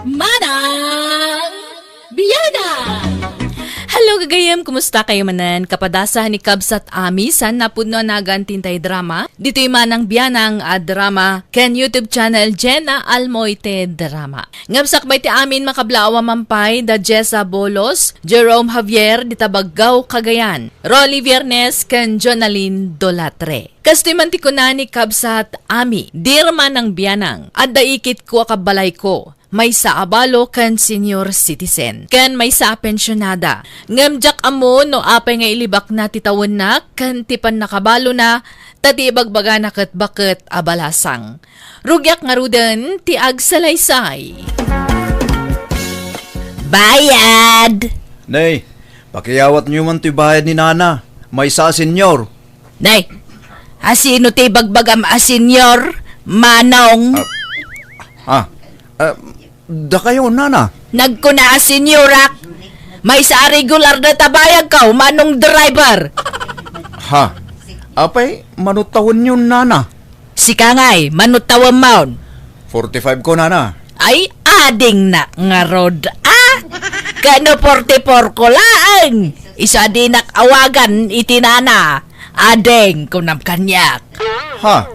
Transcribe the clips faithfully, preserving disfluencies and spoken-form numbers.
Manang Bianang! Hello, gagayem! Kumusta kayo manen? Kapadasan ni Kabsat Ami, saan napudno a nagan tintay drama? Ditoy Manang Bianang a drama, ken YouTube channel Jenna Almoite Drama. Ngem sakbay ti amin, makablaawa man pay da Jessa Bolos, Jerome Javier, dita Baggao, Cagayan, Rolly Viernes, ken Jonalyn Dolatre. Kastoy man ti kuna ni Kabsat Ami, Dear Manang Bianang, adda ikitko a kabbalayko, maysa a balo ken senior citizen, ken maysa a pensionada. Ngem diak ammo no apay nga ilibakna ti tawenna ken ti pannakabalona, ta ti ibagbagana ket baket a balasang. Rugiak ngaruden ti agsalaysay. Bayad! Nay, pakiyawatyo man ti bayad ni Nana. Maysa a senior. Nay, asino ti ibagbagam a senior, Manong? Ah, ah, ah, dakayo, Nana. Nagkuna a seniorak. Maysa a regular da ta bayagko, Manong Driver. Ha? Apay, mano tawenyo, Nana? Sika ngay, mano tawenmon? Forty-five ko, Nana. Ay, adingnak ngarud, a? Kano forty-four ko laeng? Isu a dinak awagan iti nana. Ading, kunam kaniak. Ha?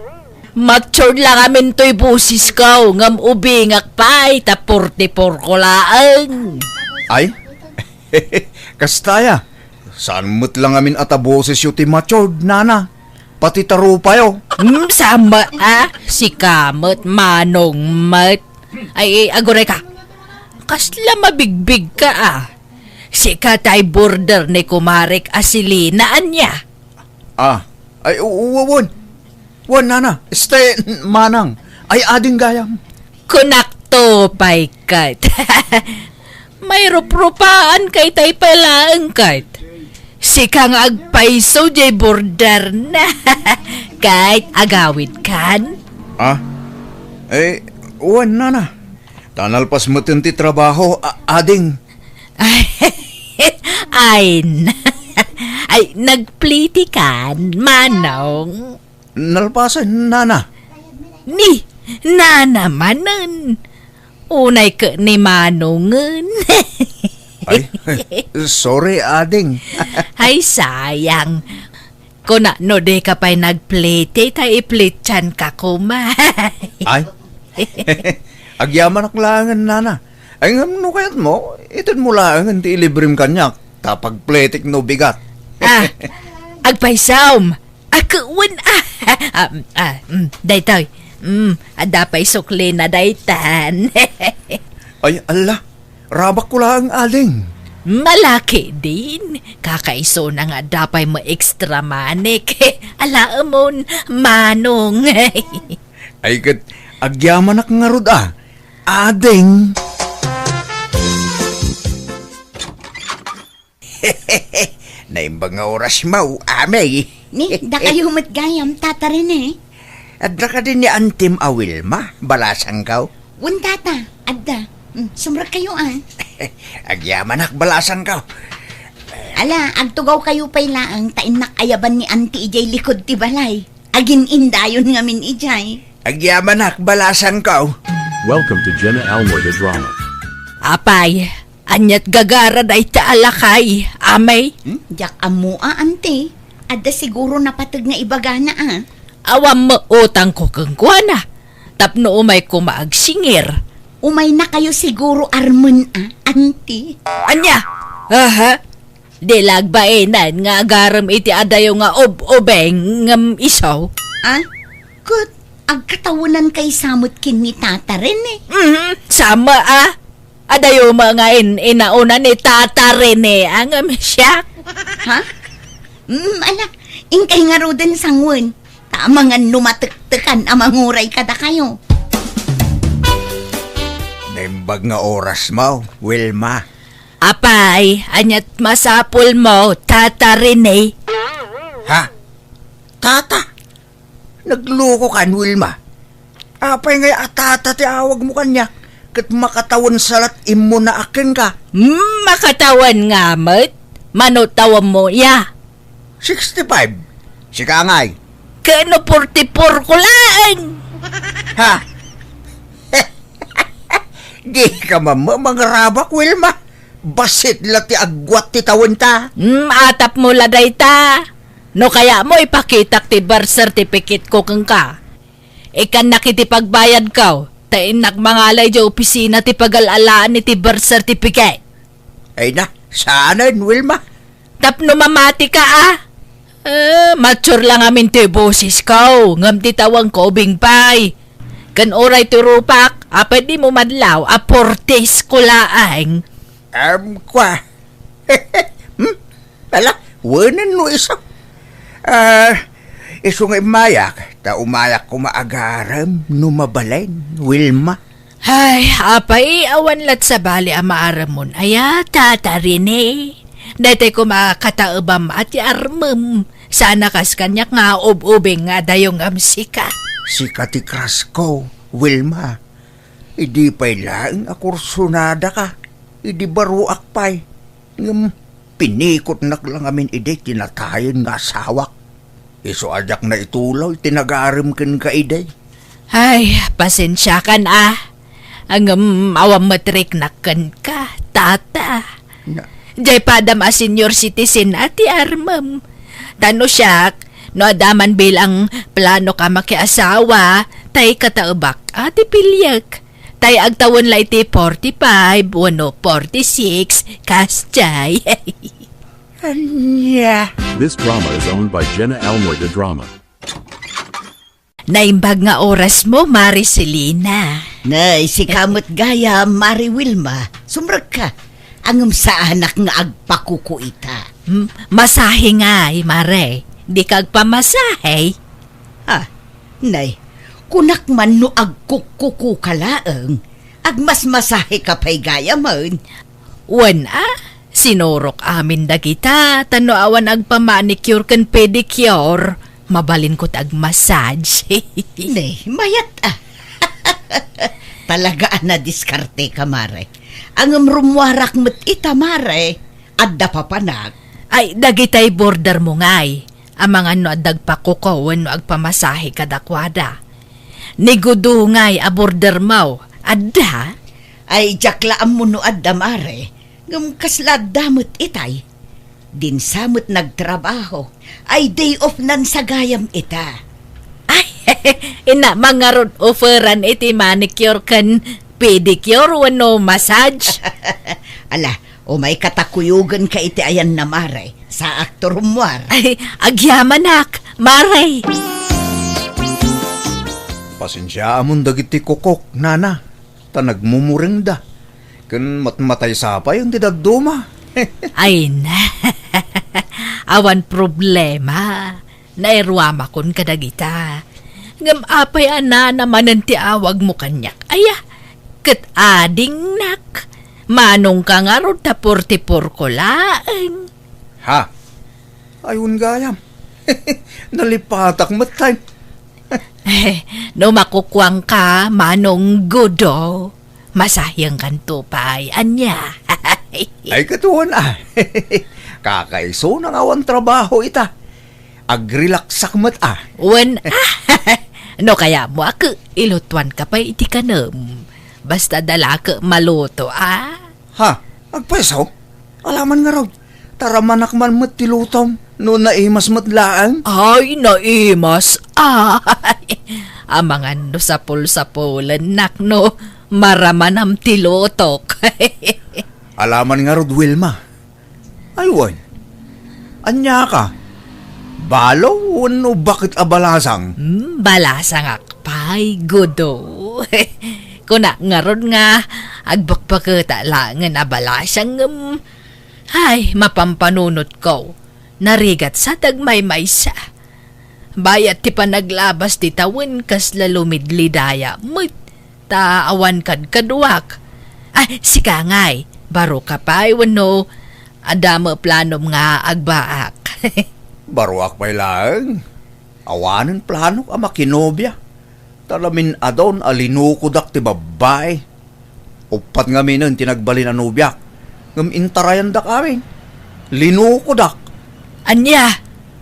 Matured la ngamin toy boses ko, ngem ubingak pay ta forty-four ko laeng. Ay? Kasta aya. Saan met la ngamin a ta bosesyo ti matured, Nana? Pati ta rupayo. Hmm, sama, a? Sika met, Manong met. Ay, ay, aguray ka. Kasla mabigbig ka, a. Sika tay border ni kumarek a si Lina, ania? Ah, ay, u-, u-, wen. Wen, Nana. Este, Manang. Ay, ading gayam. Kunakto pay ket. Mairuprupaanka itay pay laeng ket. Sika nga agpayso jay border na. Ket agawidkan? Ah? Eh, wen, Nana. Ta nalpas meten ti trabaho, a-, ading. Ay, ay, n-, ay, nagplitikan, Manong. Nalpasen, Nana. Ni, Nana manen. Unay ket ni Manongen. Ay, sorry, ading. Ay, sayang. Kuna no dika pay nagpliti, ta iplitianka koma. Ay. Agyamanak laengen, Nana. Ay, ngem no kayatmo, itedmo laengen ti ilibrem kaniak, ta pagplitik no bigat. Ah, agpaysom. Ako, wen, ah, ah, ah, mm, daytoy. Mm, adda pay suklina daytan. Ay, ala, rabakko laeng, ading. Malaki din. Kakaisuna nga adda pay mo extra money. Alaemon, Manong. Ay, ket agyamanak ngarud, a. Ading. Naimbag nga oras mo, Amay. Ni, dakayo met gayam, Tata Rene. Adda kadi ni Antim a Wilma, balasangko? Wen, Tata, adda. Hmm, sumrekkayo, a. Agyamanak, balasangko. Ala, agtugawkayo pay laeng ta innak ayaban ni Anti idiay likod ti balay. Agin-indayon ngamin idiay. Agyamanak, balasangko. Welcome to Jenna Almoy the Drama. Apay, aniat gagara dayta a lakay, Amay? Hmm? Diak ammo a, Anti. Adda siguro napateg nga ibagana, a. Awan met utangko kenkuana. Tapno umay koma agsingir. Umaynakayo siguro armen, a, Anti. Ania? Aha. Di la agbaenan nga agarem iti adayo nga ub-ubeng ngem isu. Ah? Ket agkatawenan kaysa met ken ni Tata Rene? Mhm, sama a. Adayo met nga in-, inauna ni Tata Rene a ngem siak. Ha? Mm, ala, inkay ngaruden sangwen. Ta amangan no matektekan a manguray kadakayo. Naimbag nga oras mo, Wilma. Apay, aniat masapul mo, Tata Rene? Ha? Tata? Nagluko kan, Wilma? Apay ngay a tata ti awag mo kaniak? Ket makatawen sa lat immo na akin ka? Hmm, makatawen nga met? Mano tawen mo, ya? Sixty-five. Sika ngay? Kano forty-four ko laeng? Ha? Dika mamma mangarabak, Wilma. Bassit la ti agguat ti tawenta. Hmm, atapmo la dayta. No kayatmo, ipakitak ti birth certificate ko kenka. Ikkannak iti pagbayadko, ta innak mangala idiay opisina ti pagal-alaan iti birth certificate. Ay na, saanen, Wilma? Tapno mamatika, a? Eh, mature la ngamin ti bosesko, ngem ti tawengko ubing pay. Ken uray ti rupak, apay dimo madlaw a forties ko laeng? Em, kwa. Hmm? Ala, wenen no isu. Ah, isu nga immayak, ta umayak koma agarem no mabalin, Wilma. Ay, apay, awan lat sabali a maaremon. Aya, Tata Rene. Daytoy koma kataebam a ti armem. Saan a kas kaniak nga ub-ubing nga adayongam sika. Sika ti crush ko, Wilma. Idi pay laeng a kursunada ka, idi baruak pay. Ngem pinikotnak la ngamin idi ti natayen nga asawak. Isu a diak naituloy ti nagarem kenka idi. Ay, pasensiakan a. Ngem awan met riknak kenka, tata. Na- Diay padam a senior citizen a ti armem. Ta no siak, no adda man bilang planok a makiasawa, tay kataebak a ti piliek. Tay agtawen la iti forty-five wenno forty-six, kasdiay. Ania? This drama is owned by Jenna Almoy de Drama. Naimbag nga orasmo, Mare Selina. Nay, sika met gayam, Mare Wilma. Sumrekka. Ngem saanak nga agpakuko ita. Hmm, masahe ngay, Mare. Dika agpamasahe? Ah, nay, kunak man no agkukkuko ka laeng, agmasmasahe ka pay gayamen. Wen a, sinurok amin dagita, ta no awan agpamanicure ken pedicure, mabalinko ti agmassage. Ne, mayat a. Talaga a nadiskarte ka, Mare. Ngem rummuarak met ita, Mare. Adda papanak. Ay, dagitay border mo ngay. Amangan no adda agpakuko wenno agpamasahe kadakuada. Ni Gudo ngay a border mo. Adda? Ay, diak la ammo no adda, Mare. Ngem kasla adda met itay. Dinsa met nagtrabaho. Ay, day off nan sa gayam ita. Ay, ina, mangarud offeran iti manicure ken pedicure wenno massage. Ala, umayka ta kuyogenka iti ayanna, Mare. Saak ti rummuar. Ay, agyamanak, Mare. Pasensiaamon dagiti kukok, nana, ta nagmumurengda. Ken matmatay sa pay ti dadduma. Ay na. Awan problema. Nairuamakon kadagita. Ngem apay a nana manen ti awagmo kaniak? Aya, ket adingnak. Manongka ngarud ta forty-four ko laeng. Ha? Ay, wen gayam. Nalipatak met tay. Eh, no makukuangka, Manong Gudo, masahengkanto pay. Ania? Ay, ket wen a. Kakaisuna nga awan trabaho ita. Agrelaksak met a. Wen a. No kayatmo a ket ilutuanka pay iti kanem. Basta adda la ket maluto a. Ha? Agpayso? Alaman ngarud. Taramanak man met ti lutom no naimas met laeng. Ay, naimas. Ay, amangan no sapul-sapulennak no maramanam ti lutok. Alaman ngarud, Wilma. Ay, wen. Ania ka? Balo wenno baket a balasang? Hmm, balasangak pay, Gudo. Kunak ngarud nga agbakbaketa laengen a balasang ngem, ay, mapampanunotko. Narigat sa dagmaymaysa. Bayat ti panaglabas ti tawen kasla lumidlidaya met ta awan kadkaduak. Ah, sika ngay, baro ka pay wenno adda met planom nga agbaak? Baroak pay laeng. Awanen planok a makinobia. Ta namin-adon a linukodak ti babbai. Uppat ngaminen ti nagbalin a nobiak, ngem intarayandak amin. Linukodak. Ania?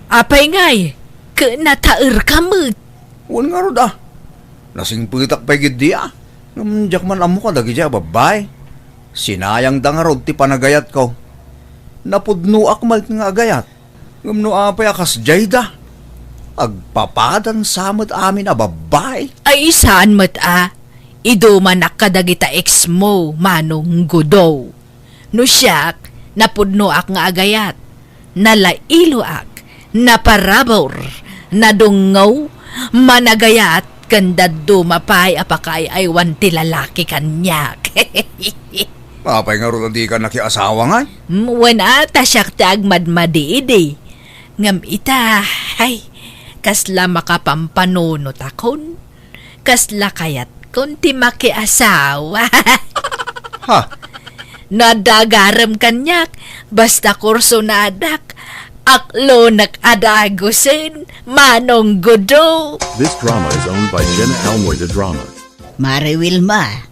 Apay ngay? Ket nataerka met? Wen ngarud a. Nasingpetak pay geddi a. Ngem diak man ammo kadagiti a babbai. Sinayangda ngarud ti panagayatko. Napudnoak met nga agayat. Ngem no apay a kasdiayda, agpapadan sa met amin a babbai. Ay, saan met a, idumanak kadagita ex mo, Manong Gudo. No siak, napudnoak nga agayat, nalailoak, naparabur, nadungngaw, managayat, ken dadduma pay a pakaay-aywan ti lalaki kaniak. Apay ngarud a dika nakiasawa ngay? Mm, wen a, ta siak ti agmadmadi idi. Ngem ita, ay, kasla makapampanunot akon. Kasla kayatkon ti makiasawa. Ha? No adda agarem kaniak, basta kursonadak, aklonek a dagusen, Manong Gudo. This drama is owned by Jenna Almoy de Drama. Mare Wilma,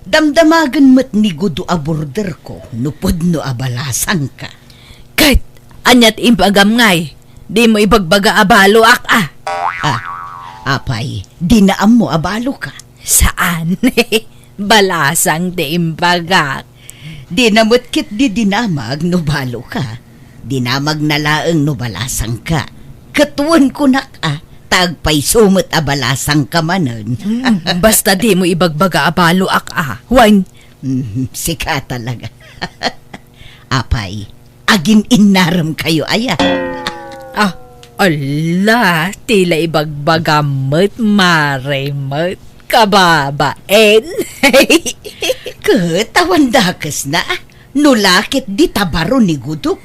damdamagen met ni Gudo a borderko no pudno a balasangka. Ket ania ti imbagam ngay? Dimo ibagbaga a baloak a? Ah, apay, dina ammo a baloka? Saan. Balasang ti imbagak. Dina met ketdi dinamag no baloka. Dinamagna laeng no balasangka. Ket wen kunak a, ta agpayso met a balasangka manen. Hmm, basta dimo ibagbaga a baloak a. Wen. Hmm, sika talaga. Apay, agin-innarem kayo aya? Ah, ala, ti la ibagbagam met, mare met, kababaen. Ket awan dakesna, no la ketdi ta baro ni Gudo.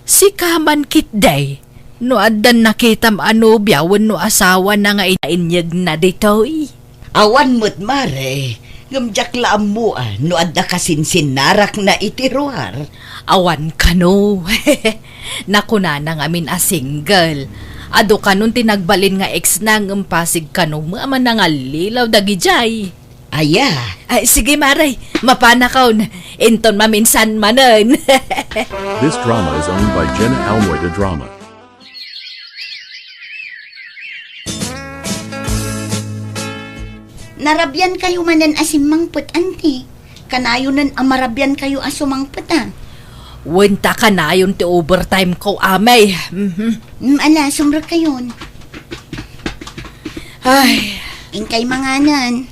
Sika man ketdi, no addan nakitam a nobia wenno asawana nga inyegna ditoy? Awan met, mare, ngem diak la ammo a no adda kasinsinnarakna iti ruar. Awan kano. Nakunana ngamin a single. Adu kanon ti nagbalin nga ex na ngem pasig kano met a manangallilaw dagidiay. Aya. Ay, sige, mare. Mapanakon. Inton maminsan manen. This drama is owned by Jenna Almoy de Drama. Narabian kayo manen a simmangpet, anti. Kanayonen a marabian kayo a sumangpet, a. Wen ta kanayon ti overtime ko, amay. Mhm. Mm, ala, sumrek kayon. Ay. Inkay manganan.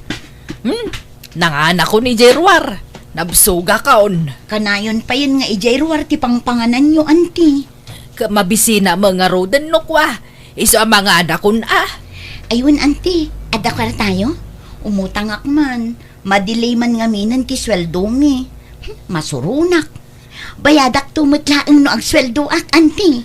Hmm? Nanganakon idiay ruar. Nabsogakon. Kanayon payen nga idiay ruar ti pangpangananyo, anti. Ket mabisina met ngaruden no kua, isu a manganakon a. Ay wen, anti, adda kuartayo? Umutangak man. Madelay man ngaminen ti sueldomi. Hmm, masuronak. Bayadakto met laeng no agsueldoak, anti.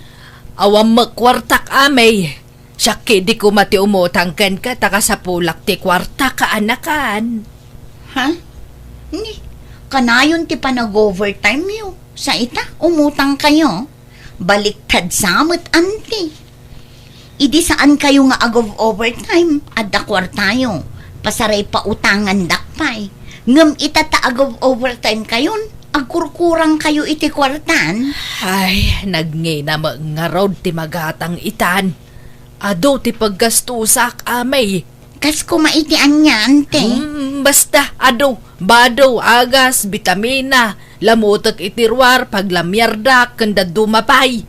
Awan met kuartak, amay. Siak ketdi koma ti umutang kenka ta kasapulak ti kuarta, kaanakan. Ha? Ni, kanayon ti panag-overtime yo. Sa ita, umutang kayo. Baliktad sa met, anti. Idi saan kayo nga ag-overtime, adda kuartayo. Pasaray pautangandak pay. Ngem ita ta ag-overtime kayon, agkurkurang kayo iti kuartan. Ay, nagngina met ngarud ti magatang itan. Adu ti paggastusak, amay. Kas kuma iti ania, ante? Hmm, basta, adu, bado, agas, bitamina, lamutek iti ruar, paglamiardak, ken dadduma pay.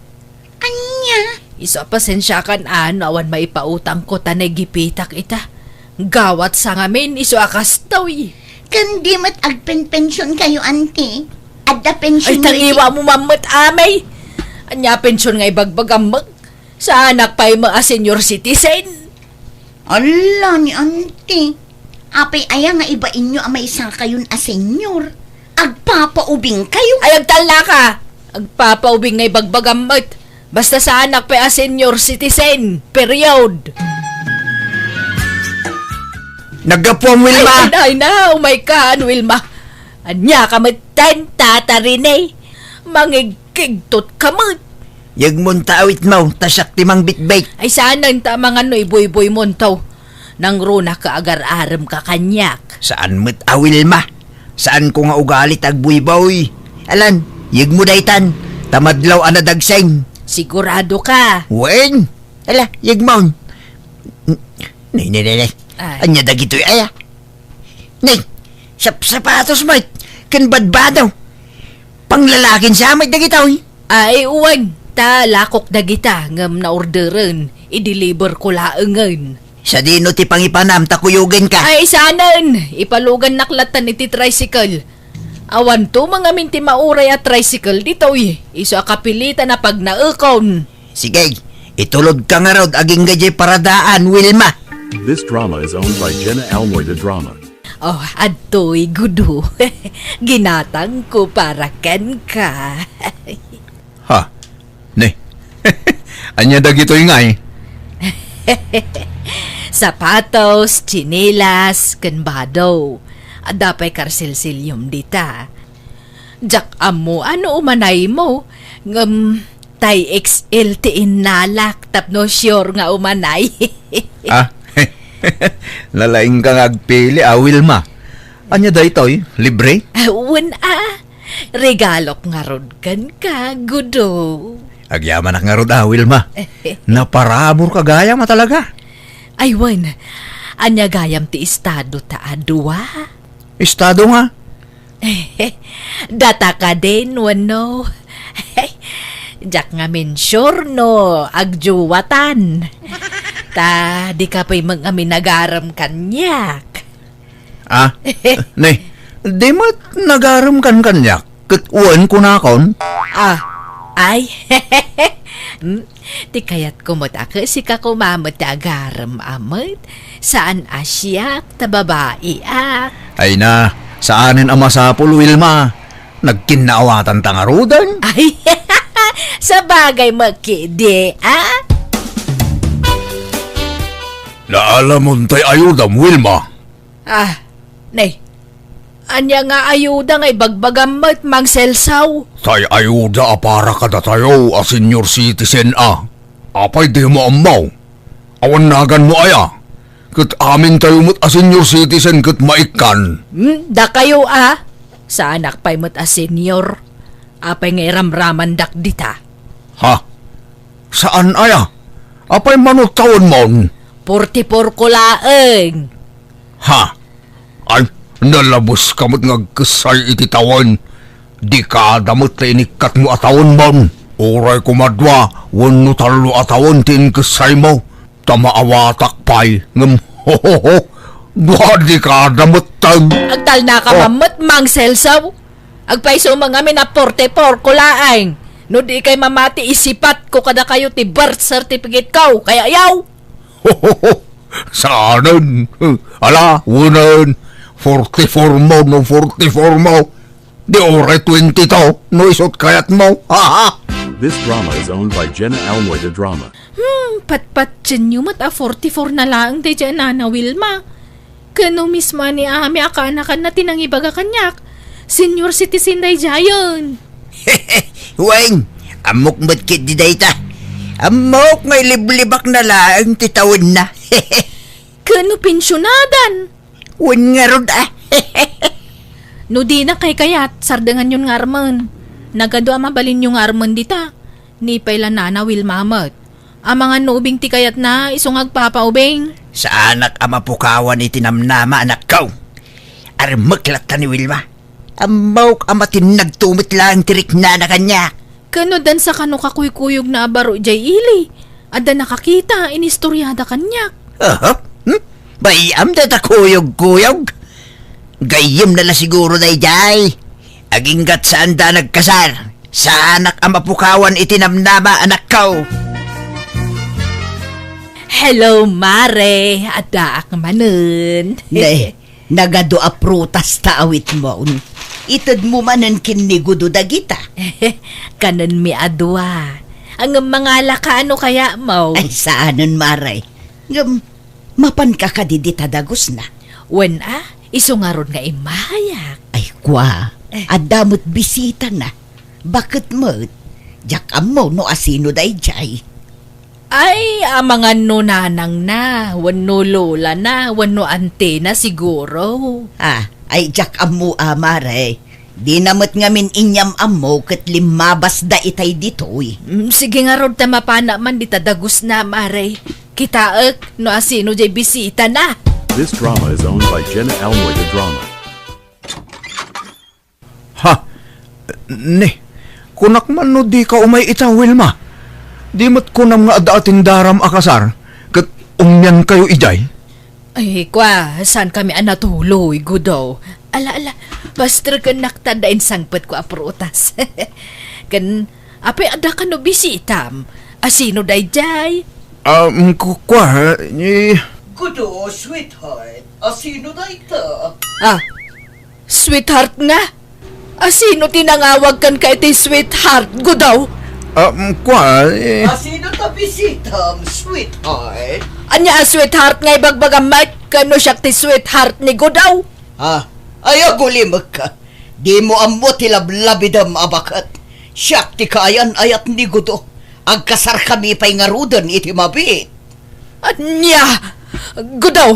Ania? Isu a pasensiakan a no awan maipautangko ta nagipitak ita. Gawat sa ngamin, isu a kastoy. Ken di met agpenpension kayo, ante? Adda pension. Ay, iti tangiwa mo man met, amay. Ania pension nga ibagbagam met? Saanak pay met a senior citizen. Ala ni anti. Apay aya nga ibainyo a maysa kayon a senior? Agpapaubing kayo? Ay, agtalna ka! Agpapaubing nga ibagbagam met. Basta saanak pay a senior citizen. Period. Naggapuam, Wilma! Ay, ay, ay na, umay ka, Wilma. Ania ka met ten, Tata Rene? Mangigkigtot ka met. Yegmon ta awitmo, ta siak ti mangbitbit. Ay, saan ta mangan no ibuybuymon to. Nangruna ka agar-arem ka kaniak. Saan met a Wilma. Saanko nga ugali ta agbuybuy. Alan, yegmo daytan, ta madlaw a nadagseng. Sigurado ka? Wen. Ala, yegmon. Nay, nay, nay, nay. Ay. Ania dagitoy aya? Nay, Sapsapatos met ken badbado. Panglalakin sa met dagitoy. Ay, wen, ta lakok dagita ngem naorderen, i-deliver ko laengen. Sadino ti pangipanam ta kuyogenka? Ay, saanen! Ipalugannak lattan iti tricycle. Awan tumang amin ti mauray a tricycle ditoy. Isu a kapilitan a pagnaekon. Sige, itulodka ngarud agingga diay paradaan, Wilma. This drama is owned by Jenna Almoy de Drama. Oh, adtoy, Gudo. Ginatangko para kenka. Ha? Ne? Ania dagitoy ngay? Sapatos, tsinelas, ken bado. Adda pay karsilsilyom dita. Diak ammo no umanaymo, ngem tay X L ti innalak tapno sure nga umanay. Ah? Nalaingka nga agpili, a, Wilma. Ania daytoy? Libre? Ah, wen a. Regalok ngarud kenka, Gudo. Agyamanak ngarud a, Wilma. Naparaburka gayam a talaga. Ay, wen. Ania gayam ti estado ta a dua? Estado nga? Data kadin wenno? Diak ngamin sure no agjuwatan. Ta dika pay met ngamin agarem kaniak. Ah, ne, di met nagarem kan kaniak, ket wen kunakon? Ah, ay. Hmm, ti kayatko met a ket sika koma met ti agarem a met, saan a siak ta babaiak. Ay na, saanen a masapul, Wilma. Nagkinnaawatan ta ngaruden. Ay, sabagay met ketdi, a? Naalamon tay ayudam, Wilma. Ah, ne. Ania nga ayuda nga ibagbagam met, Mang Celso? Tay ayuda a para kadatayo a senior citizen a. Apay dimo ammo? Awan naganmo aya? Ket amintayo met a senior citizen ket maikkan. Hmm, dakayo a? Saanak pay met a senior. Apay nga iramramandak dita? Ha? Saan aya? Apay mano tawenmon? Forty-four ko laeng. Ha? Ay, nalabeska met nga agkessay iti tawen. Dekada met ti inikkatmo a tawenmon. Uray koma dua wenno tallo a tawen ti inkessaymo, ta maawatak pay, ngem, ho, ho, ho, dua dekada metten. Agtalnaka Oh. man met, Mang Celso. Agpayso man ngamin a forty-four ko laeng. No di kay mamati, isipatko kadakayo ti birth certificate ko. Kaya yaw! Saanen? Ala, wenen. Forty-four mo, no forty-four mo. Di uray twenty-two, no isut kayatmo. Ha, ha! This drama is owned by Jenna Almoy de Drama. Hmm, patpatienyo met a forty-four na laeng daydiay a Nana Wilma. Ken no mismo a ni Ami a kaanakanna ti nangibaga kaniak, senior citizen daydiayen. Wen, ammok met ketdi dayta. Ammok nga iliblibakna laeng ti tawenna. Ken no pensionadan? Wen ngarud a. No dina kaykayat, sardenganyon nga armen. Nagadu a mabalinyo nga armen dita. Ni pay la Nana Wilma met. Amangan no ubing ti kayatna, isu nga agpapaubing. Saanak a mapukawan iti namnama, anakko. Armek latta ni Wilma. Ammok a matinnagto met laeng ti riknana kaniak. Ken no dansa kano kakuykuyogna a baro idiay ili, adda nakakita, inistoriada kaniak. Aha? Hmm? Bay-am dayta kuyogkuyog? Gayyemna la siguro daydiay. Aginggat saanda a nagkasar. Saanak a mapukawan iti namnama, anakko. Hello, Mare. Addaak manen. Ne, nagadu a prutas ta awitmon. Itedmo manen ken ni Gudo dagita. Kanenmi a dua. Ngem mangalaka no kayatmo? Ay, saanen, Mare. Ngem, mapanka kadi dita dagusna? Wen a, isu ngarud nga immahayak. Ay, kua, Eh. adda met bisitana. Baket met, diak ammo no asino daydiay. Ay, amangan no nanangna, wenno lolana, wenno antena siguro. Ah, ay, diak ammo a, Mare. Dina met ngamin inyam-ammo ket limmabasda itay ditoy. Mm, sige ngarud ta mapanak man dita dagusna, Mare. Kitaek no asino diay bisitana. This drama is owned by Jenna Almoy de Drama. Ne, kunak man no dika umay ita, Wilma. Di met kunam nga adda atindaram a kasar, ket umiankayo idiay? Ay, kwa, saan kami a natuloy, Gudaw? Ala, ala, pasterkennak ta adda insangpetko a prutas. Ken, apay adda kano bisitam? Asino daydiay? Ah, mm, ku-, kwa, eh. Gudo, sweetheart, asino dayta? Ah, sweetheart nga? Asino ti nangawag kenka iti sweetheart, Gudaw? Ah, mm, kwa, eh. Asino ta bisitam, sweetheart? Ania a sweetheart nga ibagbagam met ken no siak ti sweetheart ni Gudaw? Ha? Ay, agulimekka. Dimo ammo ti lablabidem a baket. Siak ti kaayan-ayat ni Gudo. Agkasarkami pay ngaruden iti mabiit. Ania? Gudaw,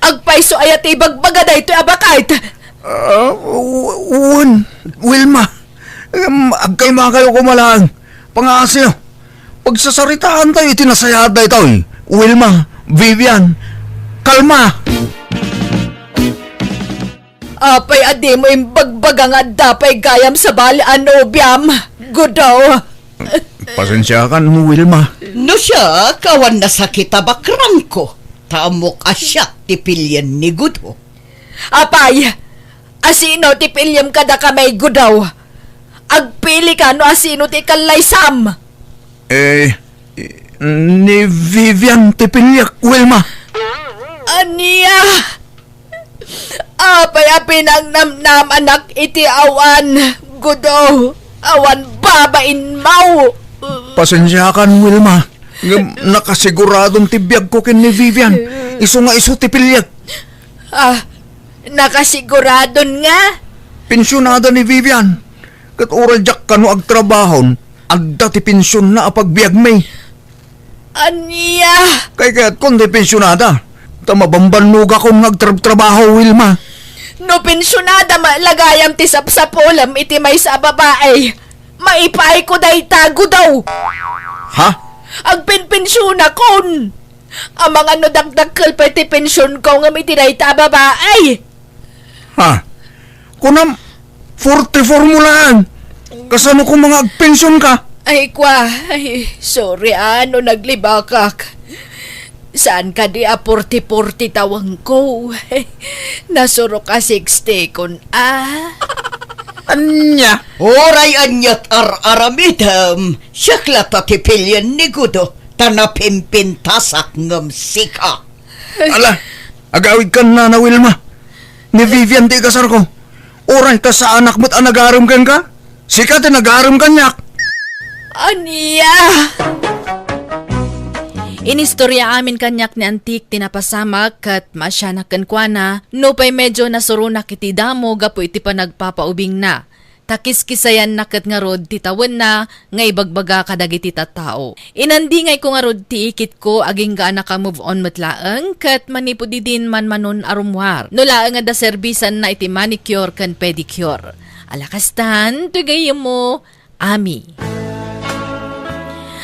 agpayso aya ti ibagbaga daytoy a baket? Ah, w-, wen, Wilma. Em, agkalmakayo koma laeng. Pangaasiyo. Pagsasaritaantayo iti nasayaat daytoy. Wilma, Vivian, kalma! Apay a dimo imbagbaga nga adda pay gayam sabali a nobiam, Gudaw? Pasensiakan, Wilma. No siak, awan nasakit a bakrangko, ta ammok a siak ti pilien ni Gudo. Apay, asino ti piliem kadakami, Gudaw? Agpilika no asino ti kallaysam. Eh, ni Vivian ti piliek, Wilma. Ania? Apay a pinangnamnamanak iti awan, Gudo, awan babainmo? Pasensiakan, Wilma. Ngem nakasiguradon ti biagko ken ni Vivian. Isu nga isu ti piliek. Ah, nakasiguradon nga? Pensionada ni Vivian. Ket uray diak kano agtrabahon, adda ti pensionna a pagbiagmi. Ania? Kaykayatkon ti pensionada, ta mabambannogakon nga agtrabtrabaho, Wilma. No pensionada met la gayam ti sapsapulem iti maysa a babai, maipaayko dayta, Gudaw. Ha? Agpenpensionakon. Amangan no dakdakkel pay ti pensionko ngem iti dayta a babai. Ha? Kunam, forty-four mo laeng. Kasano koma nga agpensionka? Ay, kwa, ay, sorry, ah, no naglibakak. Saan kadi a forty-forty tawangko? Nasurok a sixty kon, ah. Ania? Uray aniat ar-aramidem, siak la ta ti pilien ni Gudo, ta napimpintasak ngem sika. Ala, agawidkan, Nana Wilma. Ni Vivian ti ikasarko. Uray ta saanak met a nagarem kenka, sika ti nagarem kaniak. Ania? Inistorya amin kaniak ni Antik ti napasamak ket maasianak kenkuana, nupay medio nasuronak iti damo gapu iti panagpapaubingna. Ta kiskisayanna ket ngarud ti tawenna nga ibagbaga kadagiti tattao. Inandingayko ngarud ti ikitko agingga a naka-move on met laeng ket manipud idin manmanon a rummuar. No laeng adda serbisanna iti manicure ken pedicure. Ala kastan, ti gayyemmo, Ami.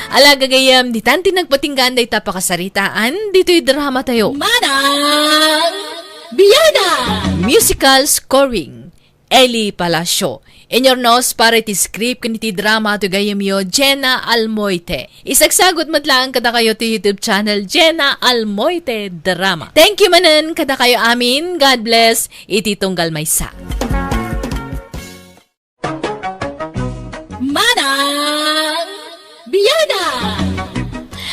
Ala gagayyem, ditan ti nagpatinggaan dayta pakasaritaan, ditoy drama tayo. Manang Biana! Musical scoring. Eli Palacio. Inurnos para iti script ken iti drama ti gayyemyo, Jenna Almoite. Isagsagut met laeng kadakayo ti YouTube channel, Jenna Almoite Drama. Thank you manen kadakayo amin. God bless. Iti tunggal maysa. Manang Biana!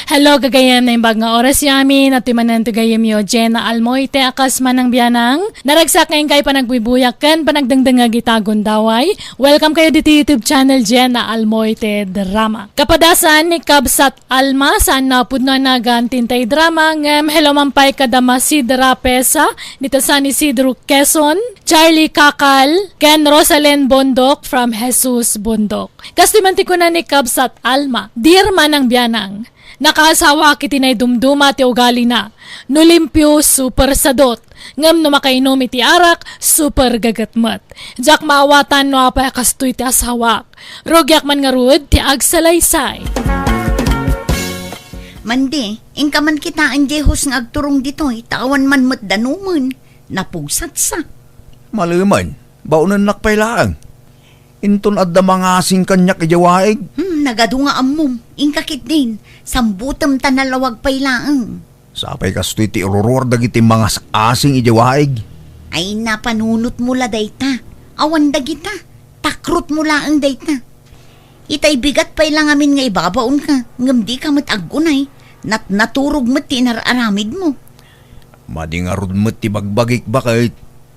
Hello, gagayyem, naimbag nga oras yamin, at manen ti gayyemyo, Jenna Almoite, a kas Manang Bianang. Naragsak nga inkay panagbuybuyag ken panagdengdengngeg ita gundaway. Welcome kayo ditoy YouTube channel, Jenna Almoite Drama. Kapadasan ni Kabsat Alma, saan napudno a nagan ti intay drama, ngem hello man pay kada Masi Drapesa, dita San Isidro, Quezon, Charlie Kakal, ken Rosalyn Bondok from Jesus Bondok. Kastoy man ti kuna ni Kabsat Alma, Dear Manang Bianang, nakaasawaak iti naidumduma ti ugalina. No limpio, super sadot. Ngem no makainom iti arak, super gaget met. Diak maawatan no apay a kastoy ti asawak. Rugiak man ngarud ti agsalaysay. Mandi, inka man kitaen diay hus nga agturong ditoy, ta awan man met danumen. Napugsatsa. Malemen, baonennak pay laeng. Inton adda mangasing kaniak idiay waig. Hmm, nagadu nga ammom. Inka ketdin, sambutem ta nalawag pay laeng. Sapay kastoy ti iruruar dagiti mangas-asing idiay waig. Ay, napanunotmo la dayta. Awan dagita. Takrotmo laeng dayta. Itay bigat pay la ngamin nga ibabaonka, ngem dika met aggunay. Natnaturog met ti inar-aramidmo. Madi ngarud met ti bagbagik, baket.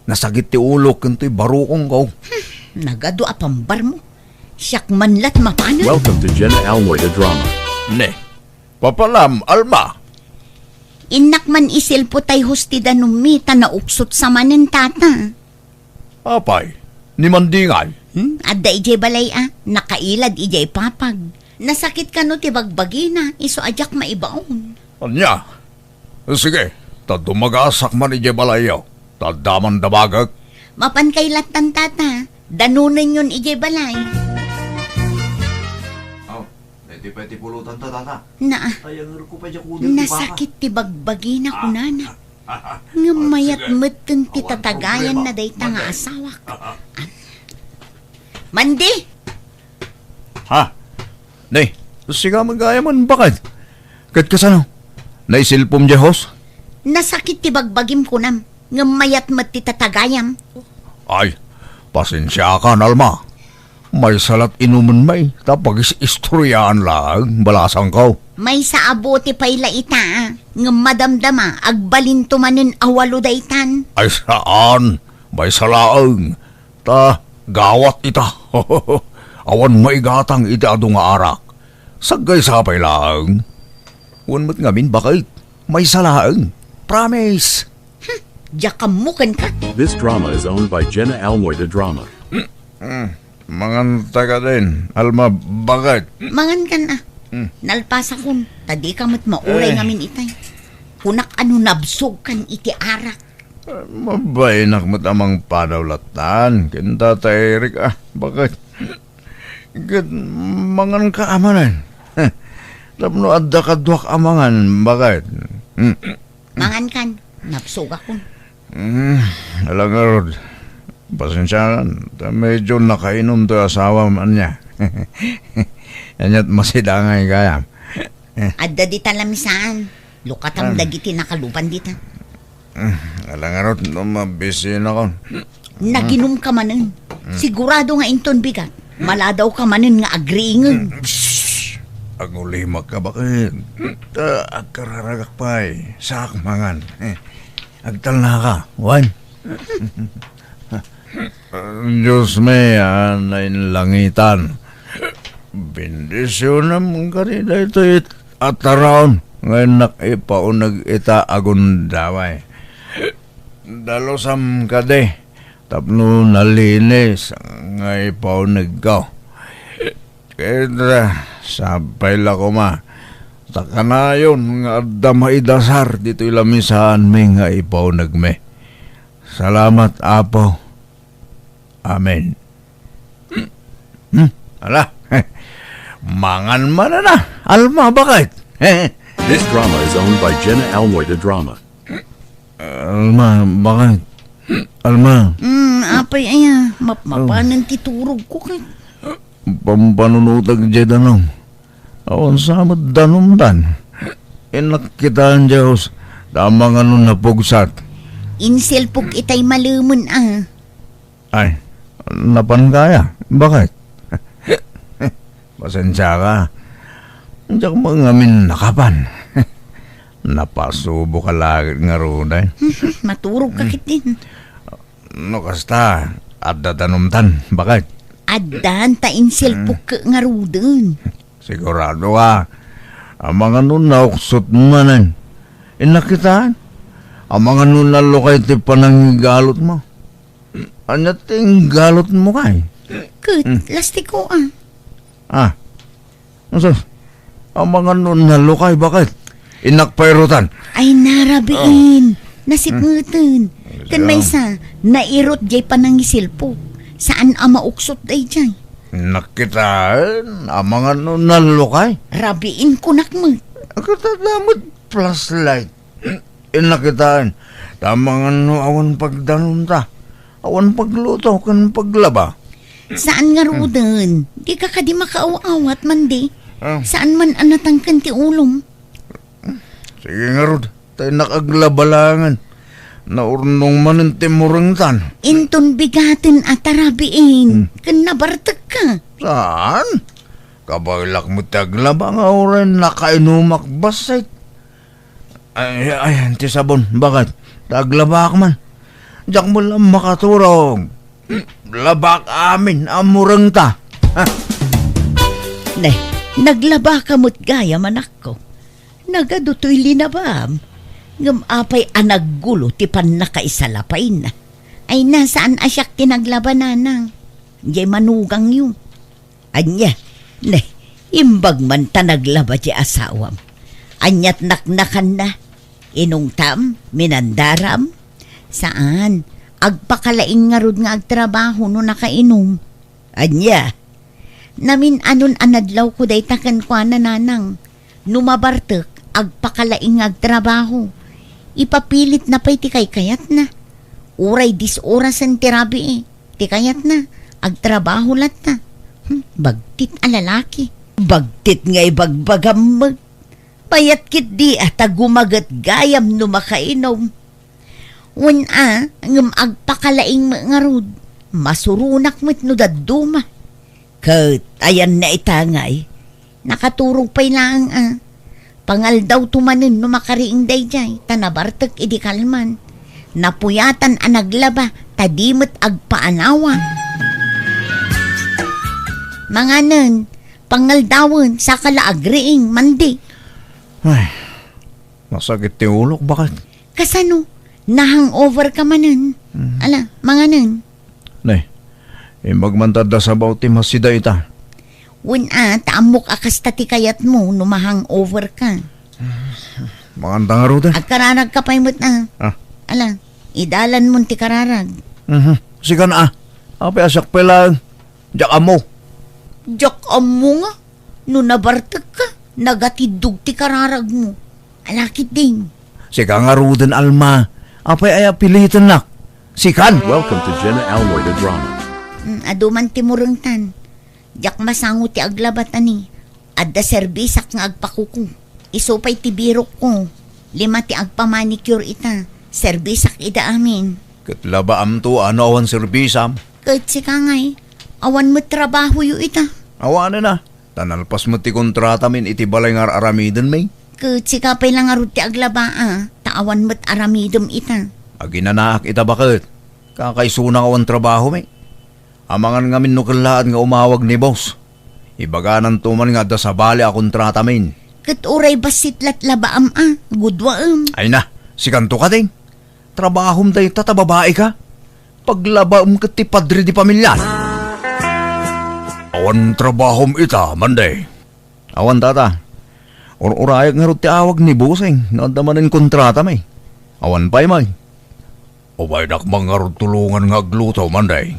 Nasakit ti ulok ken toy barukongko. Hmm, nagadu a pambarmo. Siak man la't mapanen. Welcome to Jenna Almoy the Drama. Ne, papalam, Alma. Innak man isilpo tay hus ti danummi ta nauksot sa manen, tata. Apay, ni Mandingay? Hmm, adda idiay balay a, nakailad idiay papag. Nasakit kano ti bagbagina, isu a diak maibaon. Ania? Sige, ta dumagasak man idiay balayyo, ta adda man damagek. Mapan kay lattan, tata, danonenyon idiay balay. Oh, iti pay ti pulutan ta, tata. Naa. Ay, ang ruko pa diak ulo, di ba? Nasakit ti bagbagina, kunana. Ngem mayat metten ti tatagayan na dayta nga asawak. Mandi! Ha? Ne, sika met gayam, baket. Ket kasano? Naisilpom diay hus? Nasakit ti bagbagim kunam, ngem mayat met ti tatagayam. Ay, pasensiakan, Alma. Maysa la't inumen may, ta pagis-istoriaan laeng, balasangko. Maysa a bote pay la ita, ngem madamdama, agbalinto manen a walo daytan. Ay saan, maysa laeng, ta gawat ita. Awan maigatang iti adu nga arak. Saggaysa pay laeng. Wen met ngamin, baket, maysa laeng. Promise. Hmm, diak ammo kenka. This drama is owned by Jenna Almoy the Drama. Hmm, mangan ta kadin, Alma, baket. Mangan kan a. Hmm. Nalpasakon, ta dika met mauray ngamin itay. Kunak a no nabsogkan iti arak. Eh, mabainak met a mangpadaw lattan ken Tata Eric a, baket. Ket manganka a manen. Tapno adda kaduak a mangan, baket. Hmm. Mangan kan, nabsogakon. Hmm, ala ngarud. Pasensiakan, ta medyo nakainom toy asawam ania. Aniat masidangay gayam. Adda dita lamisaan. Lukatam dagiti nakaluban dita. Hmm, ala ngarud no mabisinakon. Naginumka manen. Sigurado nga inton bigat, maladawka manen nga agriingeg. Shh! Agulimakka, baket. Ta agkararagak pay, saak mangan. Eh, agtalnaka, wen? Dios mi a nainlangitan, bendisionam kadi daytoy a taraon nga innak ipauneg ita a gundaway. Dalusam kadi tapno nalinis nga ipaunegko. Ket, ah, sapay la koma, ta kanayon nga adda maidasar ditoy lamisaanmi nga ipaunegmi. Salamat, Apo. Amen. Hmm? Ala, mangan man na, Alma, baket. This drama is owned by Jenna Almoy the Drama. Alma, baket. Alma. Hmm, apay aya, map-, mapanen ti turogko ket. Pampanunotek diay danum. Awan sa met danumtan. Innak kitaen diay hus, ta amangan no napugsat. Insilpok itay malemen a. Ay, napanka aya? Baket? Pasensiaka. Diak met ngamin nakapan. Napasuboka la ket ngaruden. Maturogka ketdin. No kasta, adda danumtan, baket? Addan ta insilpok ket ngaruden. Siguradoka, amangan no nauksot manen. Innak kitaen? Amangan no nalukay ti panangigalutmo. Ania ti inggalutmo kay? Ket, lastiko a. Ah. Sus, amangan no nalukay, baket? Innak pairutan. Ay, narabiin. Nasipngeten. Ken maysa, nairut diay panangisilpok. Saan a mauksot daydiay. Innak kitaen, amangan no nalukay. Rabiin kunak met. Ket adda met flashlight. Innak kitaen, ta amangan no awan pagdanumta. Awan pagluto ken paglaba. Saan ngaruden? Dika kadi makaaw-awat, Mande? Ah. Saan man a natangken ti ulom? Sige ngarud, ta innak aglaba laengen. Naurnong manen ti murengtan. Inton bigaten a tarabiin, Hmm. ken nabartekka. Saan? Kabaelak met ti aglaba nga uray nakainumak bassit. Ay, ay, ti sabon, baket? Ta aglabak man. Diak met la makaturog. Labak amin a murengta. Ha? Ne, naglabaka met gayam, anakko. Nagadu toy linabam. Ngem apay a naggulo ti pannakaisalapayna? Ay, na, saan a siak ti naglaba, nanang? Diay manugangyo. Ania, ne, imbag man ta naglaba ti asawam. Aniat naknakanna? Inungtam? Minandaram? Saan. Agpakalaing ngarud nga agtrabaho no nakainum. Ania? Namin-anon a nadlawko dayta kenkuana, nanang. No mabartek, agpakalaing nga agtrabaho. Ipapilitna pay ti kaykayatna. Uray dis orasen ti rabii. Ti kayatna, agtrabaho latta. Hmm, bagtit a lalaki. Bagtit nga ibagbagam met. Payat ketdi a ta gumaget gayam no makainum. Wen a, ngem agpakalaing met ngarud. Masuronak met no dadduma. Ket ayanna ita ngay, nakaturog pay laeng a. Pangaldawto manen no makariing daydiay, ta nabartek idi kalman. Napuyatan a naglaba, ta di met agpaanawa. Manganen, pangaldawen, saka la agriing, Mande. Ay, nasakit ti ulok, baket? Kasano? Na-hangover ka manen? Mhm. Ala, manganen. Ne, imbag man ta adda sabaw ti masida ita. Wen a, ta ammok a kasta ti kayatmo no ma-hangover ka. Manganta ngarud a. Agkararag ka pay met a. Ah. Ala, idalanmon ti kararag. Mhm. Sikan a. Apay a siak pay laeng. Diak ammo. Diak ammo nga. No nabartek ka, nagatiddog ti kararagmo. Ala ketdin. Sika ngaruden, Alma. Apay aya pilitennak? Sikan! Welcome to Jenna Almoy the Drama. Mm, adu man ti murengtan. Diak masango ti aglabat a ni. Adda serbisak nga agpakuko. Isu pay ti birokko. Lima ti agpamanicure ita. Serbisak ida amin. Ket labaamto a no awan serbisam? Ket sika ngay, awan met trabahoyo ita. Awanen a. Ta nalpas met ti kontratamin iti balay nga ar-aramidenmi. Ket sika pay la ngarud ti aglaba a, ta awan met aramidem ita. Aginanaak ita baket. Kakaisuna nga awan trabahomi. Amangan ngamin no kellaat nga umawag ni boss. Ibagananto man nga adda sabali a kontratamin. Ket uray bassit lat labaam a, guduaem. Ay na, sikanto kadi. Trabahom dayta ta babai ka? Paglabaem ket ti padre di pamilian. Awan trabahom ita, Mande? Awan, tata. Ur-urayak ngarud ti awag ni Busing no adda manen kontratami. Awan pay may. Ubaydak man ngarud tulongan nga agluto, Mande.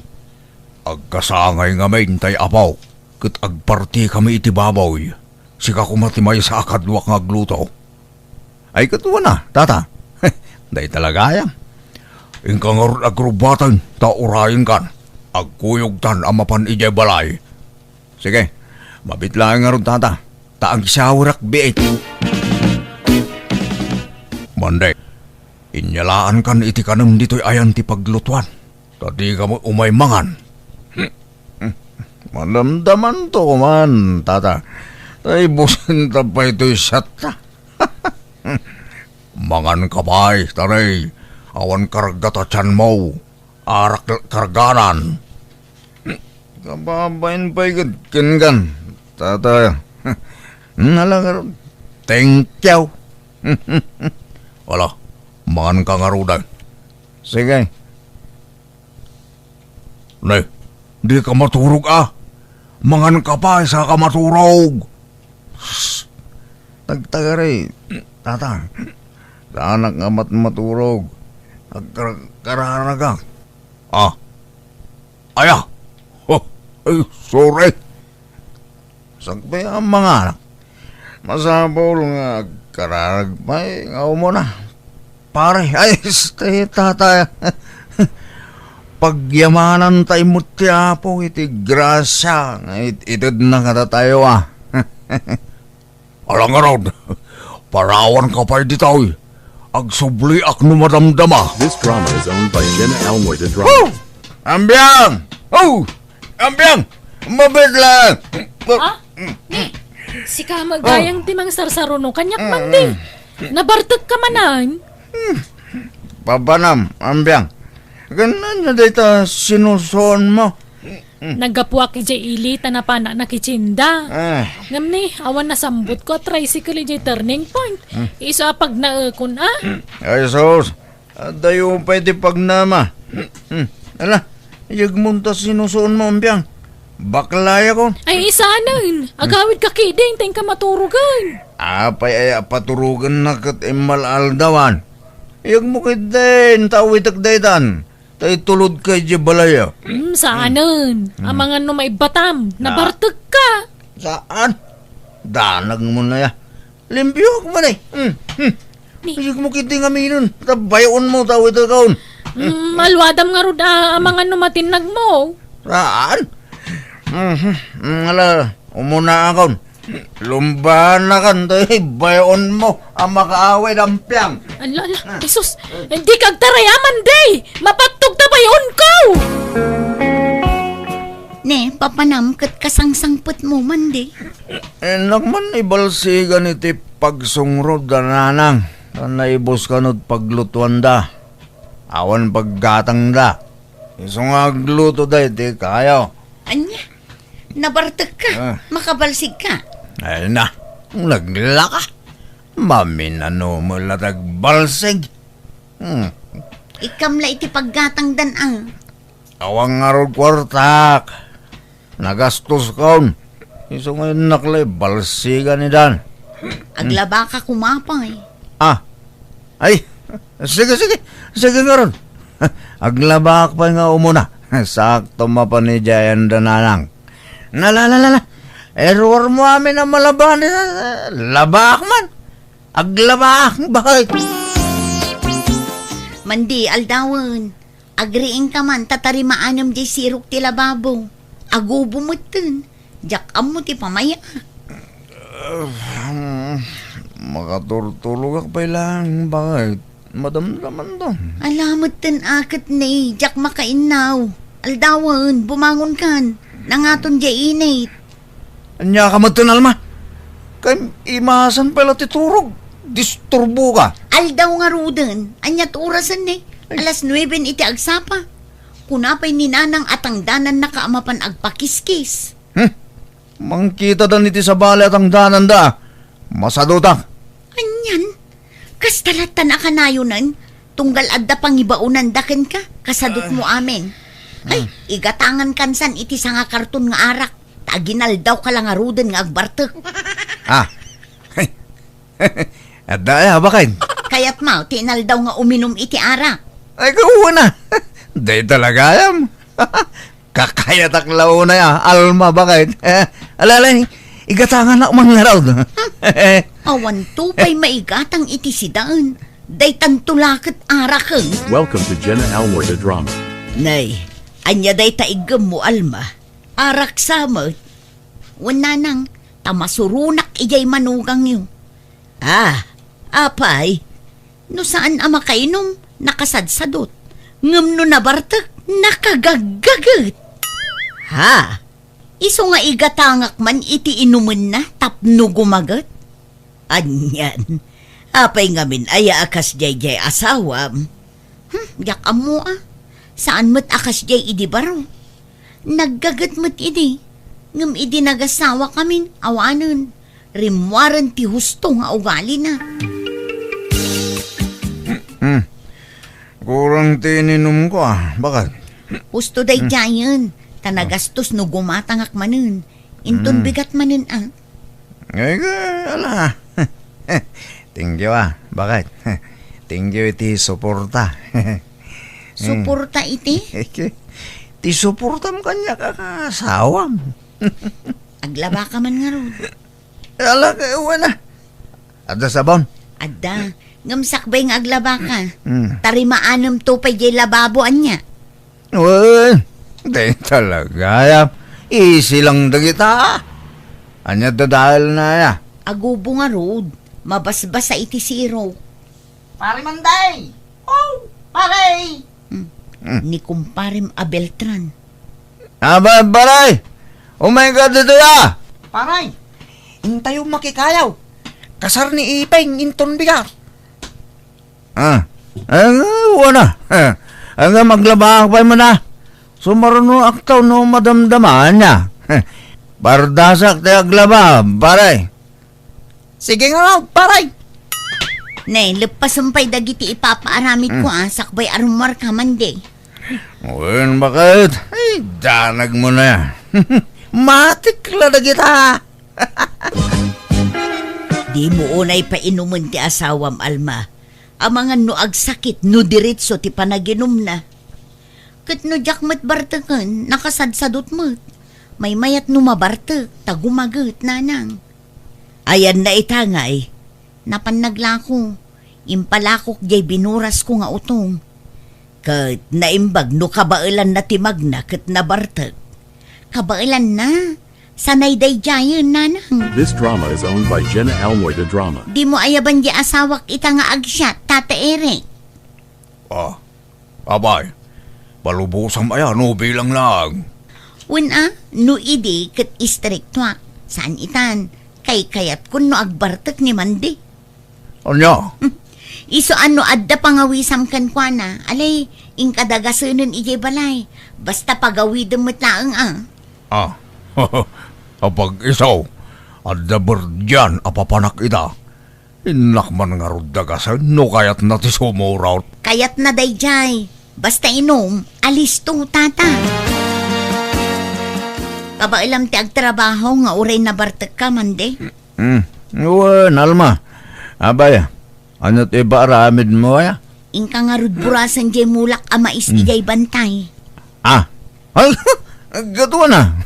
Agkasangay ngamin tay apok ket agpartikami iti baboy. Sika koma ti maysa a kaduak nga agluto. Ay, ket wen a, tata. Dayta la gayam. Inka ngarud agrubbaten, ta urayenkan. Agkuyogtan a mapan idiay balay. Sige, mabit laeng ngarud, tata. Ta agsawerak biit. Mande, inyalaankan iti kanem ditoy ayan ti paglutuan. Ta dika met umay mangan. Madamdamanto man, tata. Tay businta pay toy siatta. Mangan ka pay, tare. Awan karga ta tianmo. Arak karganan. Kababain pay ket kenkan, tata. Nalagar. Thank you. Wala, mangan ka ngaruden. Sige. Ne, dika maturog a. Mangan ka pay, saka maturog. Psst. Nagtagari, tata. Saanak nga mat-, maturog. Agkar-, kararagak. Ah. Aya. Oh, ay, sorry. Sakbay a manganak. Masapul nga agkararag pay nga umuna. Pare, ay, stay, tata. Pagyamananta met ti Apo iti grasia nga it-itedna kadatayo, a. Ala ngarud, parawanka pay ditoy. Agsubliak no madamdama. This drama is owned by Jenna Almoy, the drama. Woo! Ambiang! Oh! Ambiang! Mabit lang! Ah? Ni, sika met gayam ti mangsarsaruno kaniak, Mandi. Nabartekka manen? Papanam, Ambiang. Ania dayta sinusuonmo? Naggapuak idiay ili ta napanak iti tienda. Ah. Ngem ni, awan nasambutko a tricycle idiay turning point. Isu a pagnaekon, a. Ay, sus. Adayo pay ti pagnama. Ala, yegmon ta sinusuonmo, Ambiang. Baklayak, o. Ay, saanen. Agawidka ketdi, ta inka maturogen. Apay aya a paturogennak ket immal-aldawan? Yegmo ketdi, ta awitek daytan. Ta itulodka idiay balay, a. Hmm, saanen. Amangan no maibbatam. Nabartekka. Saan? Danagmo na, ya. Limpioak man, e. Hmm, hmm. Ni- Yegmo ketdi ngaminen. Ta bay-onmo, ta awitekon. Hmm, maluadam ngarud, a, amangan no matinnagmo. Saan? Mhm. Hmm, ala, umunaakon. Lumbanakan toy bay-onmo a makaawid, Ambiang. Ala, ala, Jesus, dika agtarayam, Mandi! Mapattogta bay-onko! Ne, papanam ket kasangsangpetmo, Mandi. Innak man ibalsigan iti pagsungrod da nanang, ta naibus kano ti paglutuanda. Awan paggatangda. Isu nga agluto dayta kayo. Ania? Nabartekka? Ah. Makabalsigka? Ay na, naglaka. Maminano met la ti agbalsig. Hmm. Ikkam la iti paggatangdan, a. Awan ngarud kuartak. Nagastoskon. Isu nga innak la ibalsigan ni Dan. Aglabaka koma pay. Ah. Ay, sige, sige. Sige ngarud. Aglabak pay nga umuna. Sakto mapan idiay ayan da nanang. Nalalalala. Error mo amin a malaban. Labak man. Aglabak. Bakit? Mandi, aldawen. Agriingka man ta tarimaanem diay sirok ti lababo. Agubo metten. Diak ammo ti pamay-ak. Ah, makaturturogak pay laeng, bakit? Madamdamanto. Ala metten a ket ne, diak makainnaw. Aldawen, bumangonkan. Nangaton diay init. Ania ka metten, Alma? Kay imasan pay la ti turog. Disturboka. Aldaw ngaruden. Ania ti orasen ne? Ay. Alas nueben iti agsapa. Kuna pay ni Nanang a tangdanannaka a mapan agpakiskis. Hmm? Mangkitadan iti sabali a tangdananda. Masadutak. Anian? Kasta latta a kanayonen? Tunggal adda pangibaonanda kenka, kasadutmo amin. Ay, igatangankan san iti sangakarton nga arak, ta aginaldawka la ngaruden nga agbartek. Ah. Adda aya, baket? Kayatmo ti inaldaw nga uminum iti arak? Ay, kauna. Dayta la gayam. Kakayatak la unay a, Alma, baket? Ala, ala, igatanganak man ngarud. Awanto pay maigatang iti sidaen. Daytanto la ket araken. Welcome to Jenna Almoy the Drama. Nay, ania dayta iggemmo, Alma? Arak sa met? Wen nanang, ta masuronak idiay manugangyo. Ah, apay, no saan a makainum, nakasadsadot. Ngem no nabartek, nakagaggaget. Ha? Isu nga igatangak man iti inumenna tapno gumaget? Anian? Apay ngamin aya a kasdiay diay asawam? Hmm, diak ammo a. Saan met a kasdiay idi baro. Naggaget met idi. Ngem idi nagasawa kamin, awanen. Rimmuaren ti husto nga ugalina. Hmm. Kurang ti ininumko, a. Baket? Husto daydiayen. Ta nagastos no gumatangak manen. Inton bigat manen, a. Ay, ala. Thank you, a. Baket? Thank you iti suporta. Suporta iti? Ti suportam kaniak a kaasawam. Aglabaka man ngarud. Ala, kay wen a. Adda sabon? Adda. Ngem sakbay nga aglabaka. Hmm. Tarimaanemto pay diay lababo, ania? Wen, di talaga, ya. Easy lang dagita. Ania dadaelna, ya? Agubo ngarud, mabasbasa iti siro. Pare Manday! Oh, pare! Hmm. Hmm. Ni kumparem a Beltran. Aba, pare! Umay ka ditoy, ah! Pare, intayo makikayaw. Kasar ni Ipeng inton bigat. Ah, ang, ah, wala. Ah, ang maglaba ka pa man, ah. Sumaruno aktaw no madamdama niya. Pardasak ti aglaba, pare. Sige nga, pare. Ne, leppasen pay dagiti ipapaaramid ko, hmm, ah, sakbay a rummuar ka, Mande. Wen, bakit? Ay, danag mo na. Matik la dagita. Di mo unay painumen ti asawam, Alma. Amangan no agsakit, no diretso ti panaginumna. Ket no diak met barteken, nakasadsadot met. Maymayat no mabartek, ta gumaget, nanang. Ayanna ita ngay? Napan naglako. Impalakok diay binurasko nga utong. Ket naimbag no kabaelanna ti magna ket nabartek. Kabaelanna? Sanay daydiayen, nanang. This drama is owned by Jenna Almoy de Drama. Dimo ayaban di asawak ita nga agsiat, Tata Eric. Ah, abay, palubosam aya no bilang laeng. Wen a, no idi ket istriktoak. Saan itan, kaykayatkon no agbartek ni Mandi. Ania? Hmm. Isu a no adda pangawisam kenkuana, alay, inkadagasenen idiay balay. Basta pagawidem met laeng a. Ah, apag-isu, adda berdian a papanak ita. Innak man ngarud dagasen no kayatna ti sumurot. Kayatna daydiay. Basta inum, alisto, tata. Kabaelam ti agtrabaho nga uray nabartekka, Mandi? Hmm. Wen, Alma. Abay, ania ti ipaaramidmo, aya? Inka ngarud burasen diay mulak a mais, hmm, idiay bantay. Ah. Ay, gaduana.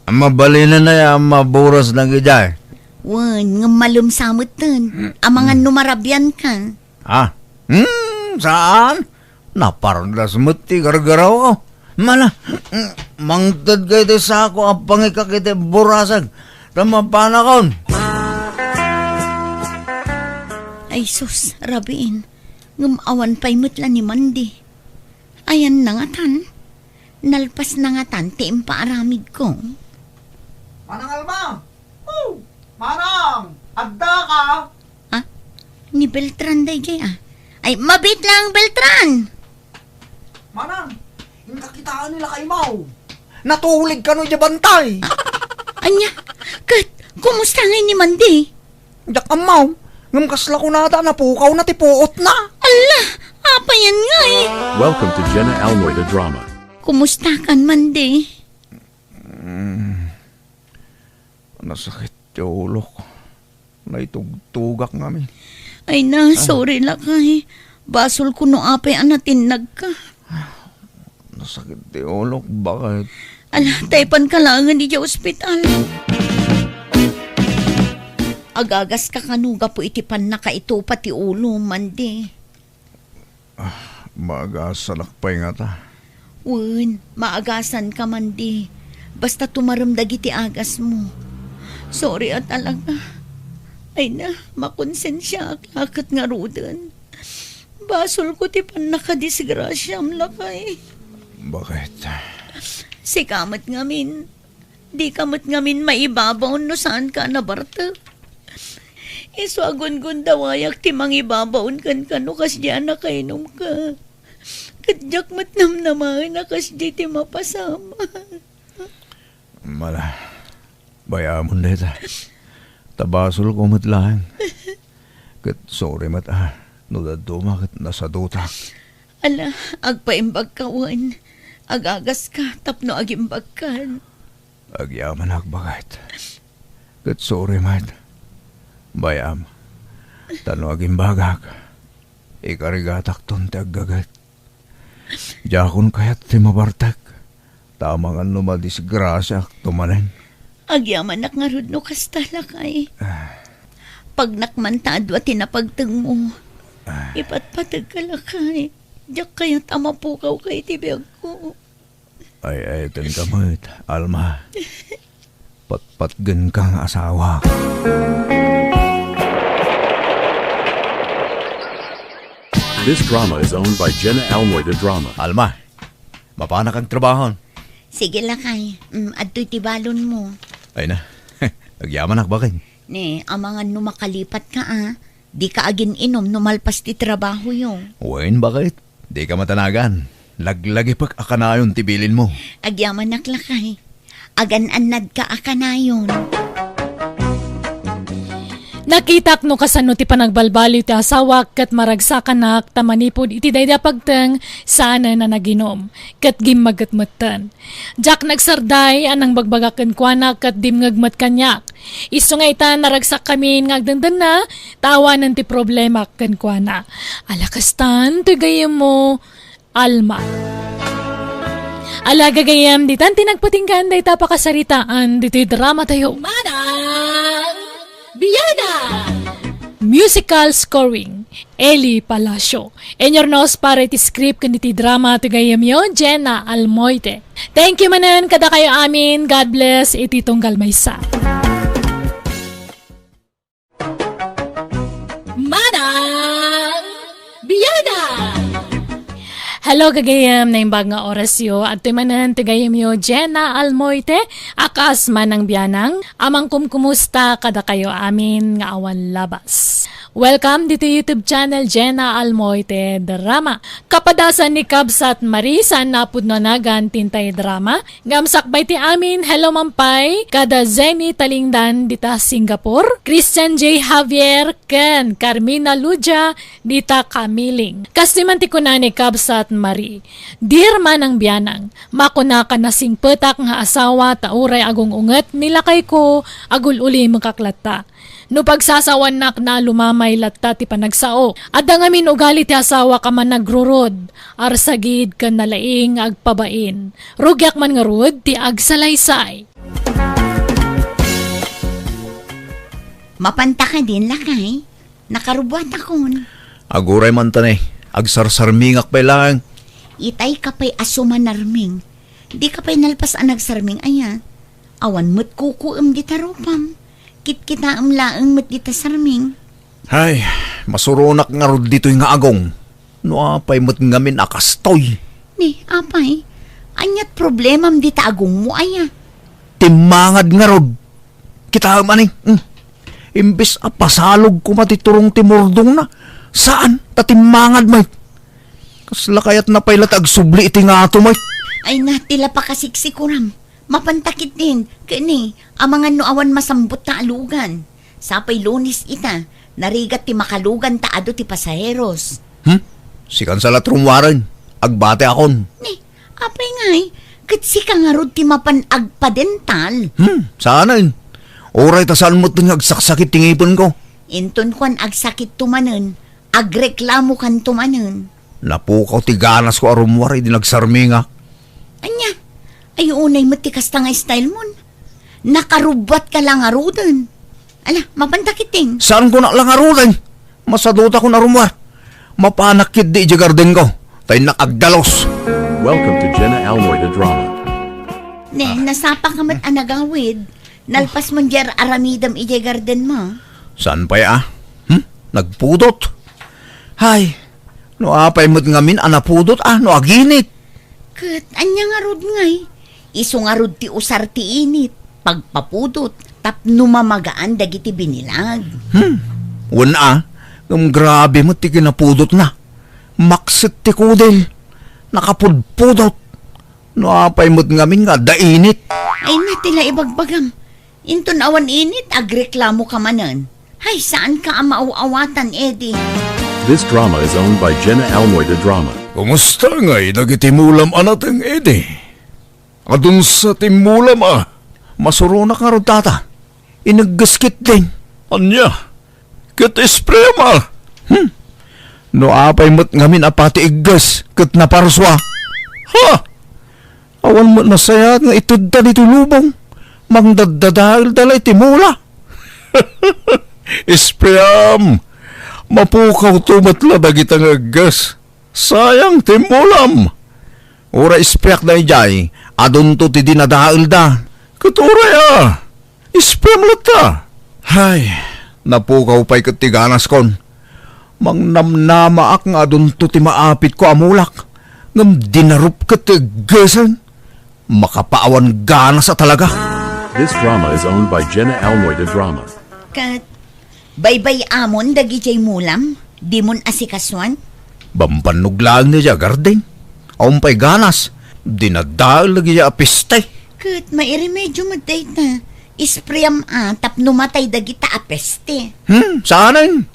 Mabalinen aya a maburas dagijay. Wen, ngem malem sa metten. Amangan no marabianka. Ah. Hmm, saan? Napardas met ti gargaraw. Mala, mangted ka iti sako a pangikak iti burasag, ta mapanakon. Ay sus, rabiin. Ngem awan pay met la ni Mandi. Ayanna ngatan. Nalpasna ngatan ti impaaramidko. Manang Alma! Oh, Manang! Adda ka? Ah, ni Beltran daydiay, ah. Ay, mabiit lang, Beltran! Manang, inka kitaan ni Lakay Mau. Natulig kano idiay bantay. Ah, ania? Ket, kumusta ngay ni Mandi? Diak ammo, ngem kasla kunada, napukawna ti puotna. Ala, apay ngay? Welcome to Jenna Almoy the Drama. Kumusta kan, Mandi? Mm. Nasakit ti ulok. Naitugtugak ngamin. Ay na, ah, sorry, Lakay. Basolko no apay a natinnagka. Nasakit ti ulok, bakit? Ala, taypan ka laengen idiay ospital. Agagaska kano gapu iti pannakaitupa ti ulo, Mandi? Ah, maagasanak pay ngata. Wen, maagasanka, Mandi. Basta tumarem dagiti agasmo. Sorry a talaga. Ay na, makonsensiaak la ket ngaruden. Basolko ti pannakadisgrasiam, Lakay. Bakit? Sika met ngamin. Dika met ngamin maibabaw no saanka a nabartek. Isu a gungundawayak ti mangibabaw kenka no kasdiay a nakainumka. Ket diak met namnamaen a kasdiay ti mapasam. Mala, bayamon dayta. Ta basolko met laeng. Ket sorry met a, no dadduma ket nasadutak. Ala, agpaimbagka wen. Agagaska tapno agimbagkan. Agyamanak, baket. Ket sorry met. Bay-am, ta no agimbagak, ikarigatakton ti aggaget. Diakon kayat ti mabartek, ta amangan no madisgrasiaakto manen. Agyamanak ngarud no kasta, Lakay. Ah. Pagnak man ta adua ti napagtengmo. Ah. Ipatpategka, Lakay. Diak kayat a mapukawka iti biagko. Ay, ay, tenka met, Alma. Patpatgenka nga asawa. This drama is owned by Jenna Almoy de Drama. Alma, mapanak agtrabaho. Sige, lakay. Mm, adtoy ti balonmo. Ay na. Agyamanak, baket. Ne, amangan no makalipatka, a. Dika agin-inom no malpas ti trabahoyo. Wen, baket. Dika matanagan. Laglagipek a kanayon ti bilinmo. Agyamanak, lakay. Agan-annadka a kanayon. Nakitak no kasano ti panagbalbaliw ti asawak ket maragsakanak ta manipud iti daydi a pagteng, saanen a naginom, ket gimmaget metten. Diak nagsarday a nangbagbagak kenkuana ket dimngeg met kaniak. Isu nga ita, naragsakkami nga agdendenna ta awanen ti problemak kenkuana. Ala kastan toy gayyemmo, Alma. Ala gagayyem, ditan ti nagpatinggaan dayta pakasaritaan ditoy dramatayo. Manang Bianang! Musical scoring, Eli Palacio. Inyurnos para iti script ken iti drama ti gayyemyo, Jenna Almoite. Thank you manen kadakayo amin. God bless iti tunggal maysa. Manang Bianang! Hello, gagayyem, naimbag nga orasyo. Adtoy manen ti gayyemyo, Jenna Almoite, a kas Manang Bianang, a mangkumkumusta kadakayo amin nga awan labas. Welcome dito YouTube channel, Jenna Almoite Drama. Kapadasan ni Kabsat Marie, saan napudno a nagan ti intay drama, ngem sakbay ti amin, hello man pay kada Zenny Talingdan dita Singapore, Christian J Javier, ken Carmina Ludia dita Kamiling. Kastoy man ti kuna ni Kabsat Marie, Dear Manang Bianang, makunaka nasingpetak nga asawa ta uray agung-unget ni lakayko, agul-ulimekak latta. No pagsasawanak na, lumamay latta ti panagsao. Adda ngamin ugali ti asawak a managrurod, arsagid ken nalaing nga agpabain. Rugiak man ngarud ti agsalaysay. Mapanta kadin, lakay? Nakarubuatakon. Aguray man ta ne, agsarsarmingak pay laeng. Itay ka pay a sumanarming. Dika pay nalpas a nagsarming aya. Awan met kukuem dita rupam. Kitkitaem laeng met dita sarming. Ay, masuronak ngarud ditoy nga agong. No apay met ngamin a kastoy. Ni, apay, aniat problemam dita agongmo aya? Timmangad ngarud. Kitaem ani, hmm. Imbes a pasalog koma ti turong ti murdongna, saan ta timmangad met. Kasla kayatna pay la ti agsubli iti ngato met. Ay na, ti la pakasiksikuram. Mapanta ketdin, ken ni, amangan no awan masambut ta alugan. Sapay Lunes ita, narigat ti makalugan ta adu ti pasaheros. Hmm? Sikan sa la ti rummuaren, agbatiakon. Ni, apay ngay, ket sika ngarud ti mapan agpadental? Hmm, saanen. Uray ta saan met nga agsaksakit ti ngipenko. Inton kuan agsakitto manen, agreklamokanto manen. Napukaw ti ganasko a rummuar idi nagsarmingak. Ania? Ay, unay met ti kasta nga style mon. Nakarubbuatka la ngaruden. Ala, mapanta ketdin. Saanko nak la ngaruden? Masadutakon a rummuar. Mapanak ketdi idiay gardenko. Ta innak agdalus. Welcome to Jenna Almoy the Drama. Ne, nasapaka met a nagawid. Nalpas mon diay aramidem idiay gardenmo. Saan pay a? Hmm? Nagpudot? Hay, no apay met ngamin a napudot a no aginit. Ket ania ngarud ngay? Isu ngarud ti usar ti init, pagpapudot, tapno mamagaan dagiti binilag. Hmm, wen a, ngem grabe met ti kinapudotna. Makset ti kudil, nakapudpudot. No apay met ngamin nga adda init. Ay na, ti la ibagbagam. Inton awan init, agreklamoka manen. Hay, saanka a maaw-awatan, Eddie. This drama is owned by Jenna Almoy de Drama. Kumusta ngay dagiti mulam a nateng, Eddie? Adunsa ti mulam a? Masuronak ngarud, tata. Inegges ketdin. Ania? Ket ispream a? Hmm. No apay met ngamin a pati igges ket naparsua. Ha? Awan met nasayaat nga itedda ditoy lubong. Mangdaddadaelda la iti mula. Ispream, mapukawto met la dagita nga agges. Sayang ti mulam. Uray ispreak daydiay, adunto ti dinadaelda. Ket uray a, ispream latta. Hay, napukaw pay ket ti ganaskon. Mangnamnamaak nga adunto ti maapitko a mulak, ngem dinarupket ti eggesen. Makapaawan ganas a talaga. This drama is owned by Jenna Almoy de Drama. Ket baybay-amon dagidiay mulam, dimon asikasuan? Bambannog laeng daydiay a garden. Awan pay ganas, dinadael dagidiay a peste. Ket mairemedio met dayta, ispream a tapno matay dagita a peste. Hmm, saanen?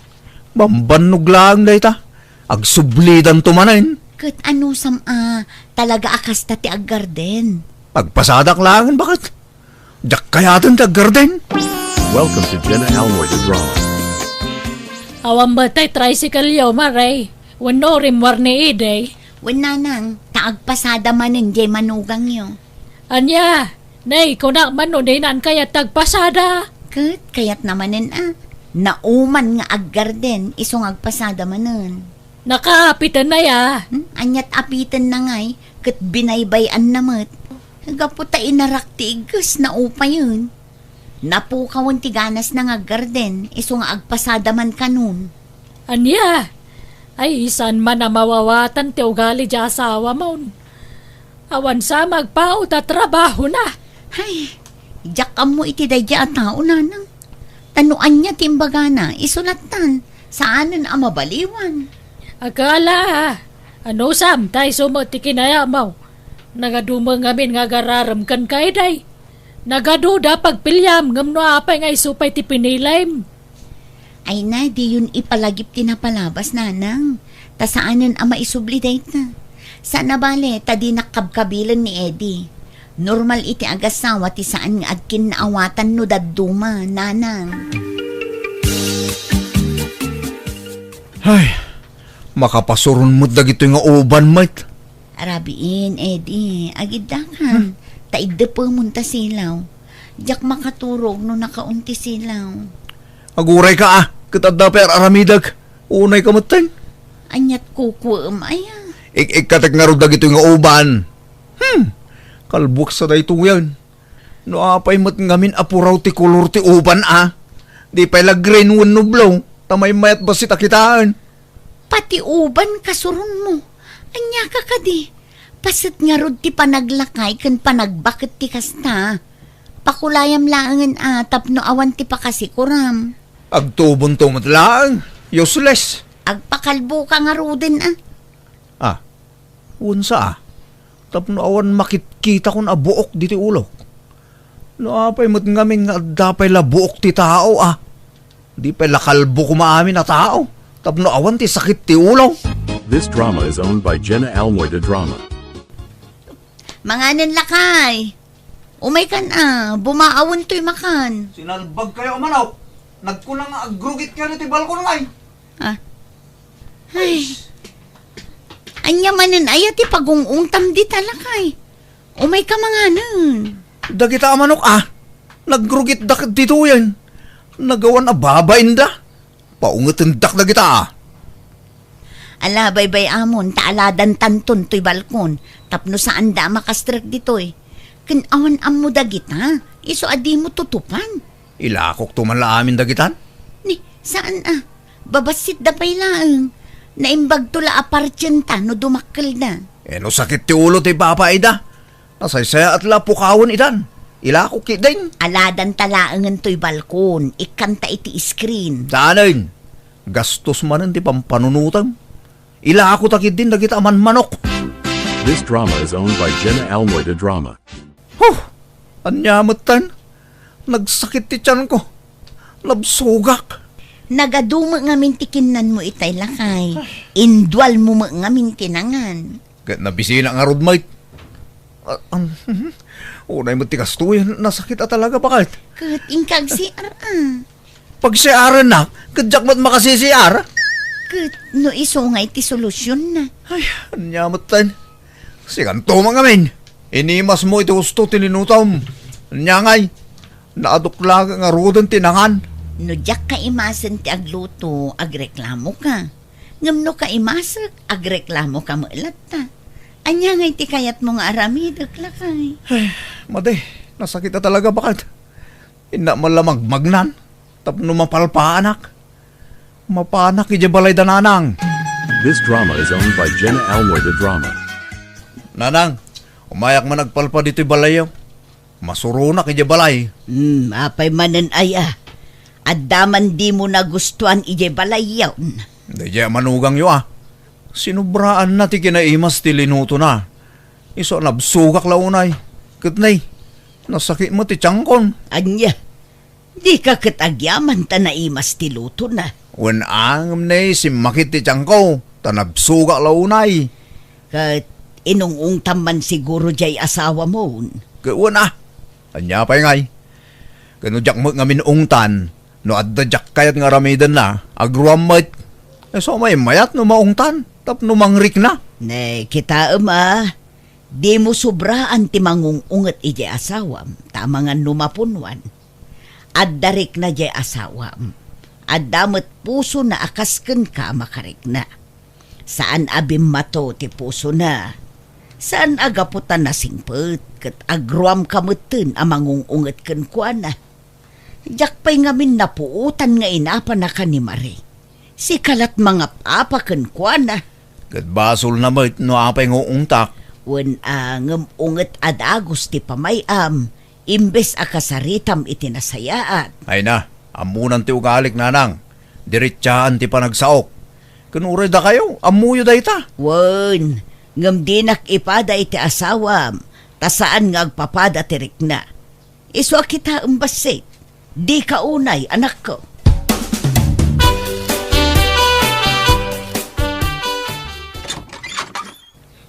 Bambannog laeng dayta. Agsublidanto manen. Ket anusam a talaga a kasta ti aggarden? Agpasadak laeng baket. Diak kayaten ti aggarden. Welcome to Jenna Almoy the Drama. Awan met tay tricycle-yo, Mare? Wenno rimmuar ni Ede? Wen, nanang, ta agpasada manen diay manugangyo. Ania? Nay, kunak man no dinan kayat ti agpasada. Ket kayatna manen a. Nauman nga aggarden, isu nga agpasada manen. Nakaapiten na ya. Hmm? Aniat apiten na ngay, ket binaybay-anna met. Gapu ta inarak ti igges, naupayen. Napukawen ti ganasna nga aggarden, isu nga agpasada man kanon. Ania? Ay, saan man a mawawatan ti ugali ti asawamon. Awan sa magpaut a trabahona. Ay, diak ammo iti daydiay a tao, nanang. Ta no ania ti imbagana, isu lattan, saanen a mabaliwan. Agala, anusam, ta isu met ti kinayatmo. Nagadu met ngamin nga agararem kenka idiay. Nagaduda pagpiliam, ngem no apay nga isu pay ti pinilim? Ay na, diyon ipalagip ti napalabas, nanang. Ta saanen a maisubli dayta. Saan a bale, ta dinak kabkabilen ni Eddie. Normal iti agassawa ti saan nga agkinnaawatan no dadduma, nanang. Ay, makapasuron met dagitoy nga uban met. Arabiin, Eddie, agiddakan. Hmm. Ta iddepemon ta silaw. Diak makaturog no nakaon ti silaw. Agurayka a, ket adda pay ar-aramidek. Unayka metten. Aniat kukuem aya? Ik-ikkatek ngarud dagitoy nga uban. Hmm, kalbuek sa daytoyen. No apay met ngamin a puraw ti kolor ti uban a. Di pay la green wenno blue, ta maymayat bassit a kitaen. Pati uban kasuronmo. Aniaka kadi? Paset ngarud ti panaglakay ken panagbaket ti kasta. Pakulayam laengen a tapno awan ti pakasikuram. Agtubonto met laeng. Useless. Agpakalboka ngaruden a. Ah, unsa a? Tapno awan makitkitakon a buok ditoy ulok. No apay met ngamin nga adda pay la buok ti tao a. Di pay la kalbo koma amin a tao tapno awan ti sakit ti ulo. This drama is owned by Jenna Almoy de Drama. Manganen, lakay. Umaykan a, bumaawen toy makan. Sinalbag kayo a manok. Nagkuna nga agrugit kayo ti balkon ngay. Ah. Ay. Ania manen aya ti pagung-ungtam dita, lakay? Umayka manganen. Dagita a manok a, nagrugitdak ditoyen. Nagawan a babainda. Paungetendak dagita a. Ala, baybay-amon, ta aladantanton toy balkon, tapno saanda a makastrek ditoy. Ken awan ammo dagita, isu a dimo tutupan. Ilakokto man la amin dagitan? Ni, saan a? Babassitda pay laeng. Naimbagto la a partienta no dumakkelda. Eh, no sakit ti ulo ti babaida, nasaysayaat la pukawen itan. Ilakok ketdin. Aladanta laengen toy balkon, ikkanta iti screen. Saanen? Gastos manen ti pampanunotem. Ilakota ketdin dagita a manmanok. This drama is owned by Jenna Almoy de Drama. Huh! Ania metten? Nagsakit ti tianko. Nabsogak. Nagadu met ngamin ti kinnanmo itay, lakay. Indualmo met ngamin ti nangan. Ket nabisinak ngarud met. Ah, um, unay met ti kastoy, nasakit a talaga, baket. Ket inka ag-C R a. Pag-C R-ennak, ket diak met makasi-C R. Ket no isu nga iti solusyon na. Ay, ania metten. Sikanto man ngamin. Inimasmo iti husto ti linutom. Ania ngay, naaduk laeng ngaruden ti nangan. No diak kaimasen ti agluto, agreklamoka. Ngem no kaimasek, agreklamo ka met latta. Ania ngay ti kayatmo nga aramidek, lakay? Ay, madi, nasakit na talaga, baket. Innak man la magmagnan, tapno mapalpaanak. Mapanak idiay balay da nanang. This drama is owned by Jenna Almoy de Drama. Nanang, umayak man agpalpa ditoy balayyo. Masuronak idiay balay. Hmm, apay manen aya? Adda man dimo nagustuan idiay balayyon? Daydiay a manugangyo a. Sinubraanna ti kinaimas ti linutona. Isu a nabsogak la unay. Ket nay, nasakit met ti tiangkon. Ania? Dika ket agyaman ta naimas ti lutona? Wen a, ngem ne, simmakit ti tiangko, ta nabsogak la unay. Ket inung-ungtam man siguro diay asawamon? Ket wen a, ania pay ngay? Ket no diak met ngamin ungtan, no adda diak kayat nga aramidenna, agruam met. Isu a maymayat no maungtan, tapno mangrikna. Ne, kitaem a, dimo sobraan ti mangung-unget idiay asawam, ta amangan no mapunuan. Adda rikna diay asawam. Adda met pusona a kas kenka a makarikna. Saan a bimmato ti pusona. Saan a gapu ta nasingpet ket agruamka metten a mangung-unget kenkuana. Diak pay ngamin napuotan nga inapanaka ni Mari. Sika lat mangap-apa kenkuana. Ket basolna met no apay nga uungtak. Wen a, ngem unget a dagus ti pamay-am, imbes a kasaritam iti nasayaat. Ay na, ammonan ti ugalik, nanang. Diretsaan ti panagsaok. Ken uray dakayo, ammoyo dayta. Wen, ngem dinak ipada iti asawam, ta saan nga agpapada ti rikna. Isu a kitaem bassit, dika unay, anakko.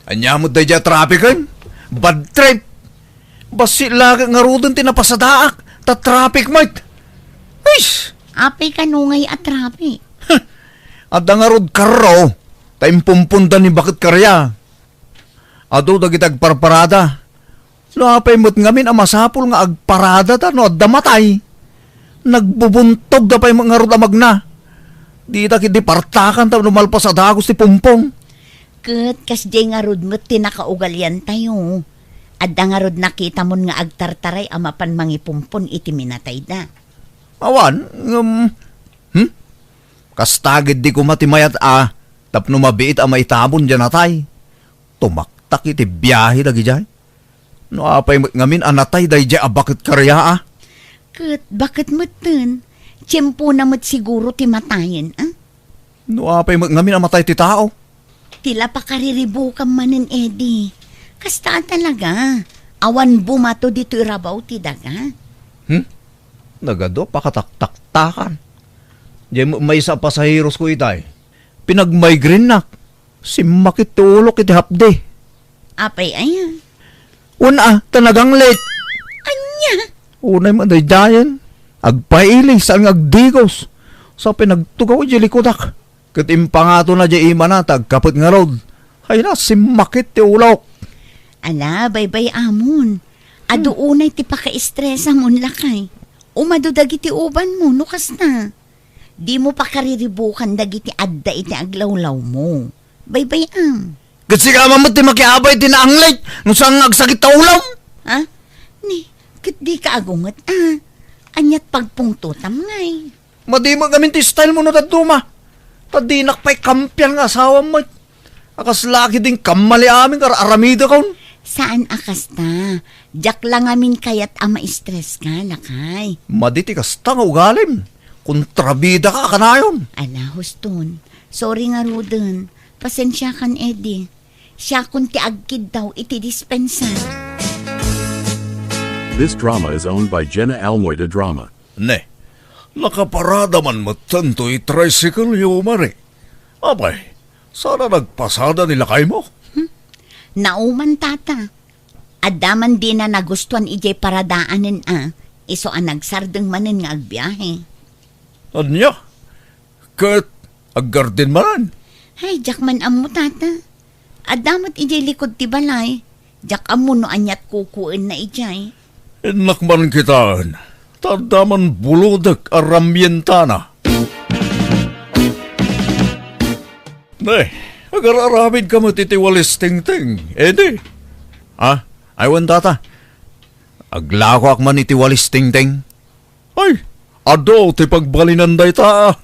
Ania met daydiay a trapik, en? Bad trip! Bassit la ngaruden ti napasadaak, ta trapik met! Ish! Apay kano ngay a trapik? Adda ngarud karro, ta impumponda ni Baket Karya. Adu dagiti agparparada. No apay met ngamin a masapul nga agparadada no adda matay? Nagbubuntogda pay met ngarud a magna. Dida ketdi partakan tapno malpas a dagus ti pumpong. Ket kasdiay ngarud met ti nakaugaliantayo. Adda ngarud nakitamon nga agtartaray a mapan mangipumpon iti minatayda. Awan, ngem, hmm? Kasta ketdi koma ti mayat a tapno mabiit a maitabon diay natay. Tumaktak iti biahe dagidiay. No apay met ngamin a natay daydiay a Baket Karya a? Ket Baket metten, tiempona met siguro ti matayen, a? No apay met ngamin a matay ti tao? Ti la pakariribukan manen, Eddie. Kasta a talaga. Awan bumato ditoy rabaw ti daga. Hmm? Nagadu a pakataktaktakan. Diay met maysa a pasaheros ko itay. Pinagmigrainenak. Simmakit ti ulok iti hapdi. Apay aya? Wen a, ta naganglit. Ania? Unay met daydiayen. Agpaili, saan nga agdigos. Sa pinagtugaw idiay likudak. Ket impangatona diay imana ta agkapet ngarud. Ay na, simmakit ti ulok. Ala, baybay-amon. Adu Hmm. unay ti pakaestresamon, lakay. Umadu dagiti ubanmo no kasta. Dimo pakariribukan dagiti adda iti aglawlawmo. Baybay-am. Ket sika man met ti makiabay iti naanglit no saan nga agsakit ta ulom. Ha? Ni, ket dika agunget a. Aniat pagpungtotam ngay? Madi met ngamin ti stylemo no dadduma. Ta dinak pay kampian nga asawam met. A kasla ketdin kammali amin nga ar-aramidekon. Saan a kasta. Diak la ngamin kayat a maistreska, lakay. Madi ti kasta nga ugalim. Kontrabidaka a kanayon. Ala, huston. Sorry ngaruden. Pasensiakan, Eddie. Siakon ti agkiddaw iti dispensa. This drama is owned by Jenna Almoy de Drama. Ne, nakaparada man metten toy tricycle-yo, Mari. Apay, saan a nagpasada ni lakaymo? Hmm? Nauman, tata. Adda man dina nagustuan idiay paradaanen a, isu a nagsardeng manen nga agbiahe. Ania? Ket aggarden manen? Ay, diak man ammo, tata. Adda met idiay likud ti balay. Diak ammo no aniat kukuenna idiay. Innak man kitaen, ta adda man bulodek a ramyentana. Eh, agar-aramidka met iti walis tingting, Eddie. Ah, ay wen, tata. Aglakoak man iti walis tingting. Ay, adu ti pagbalinan dayta.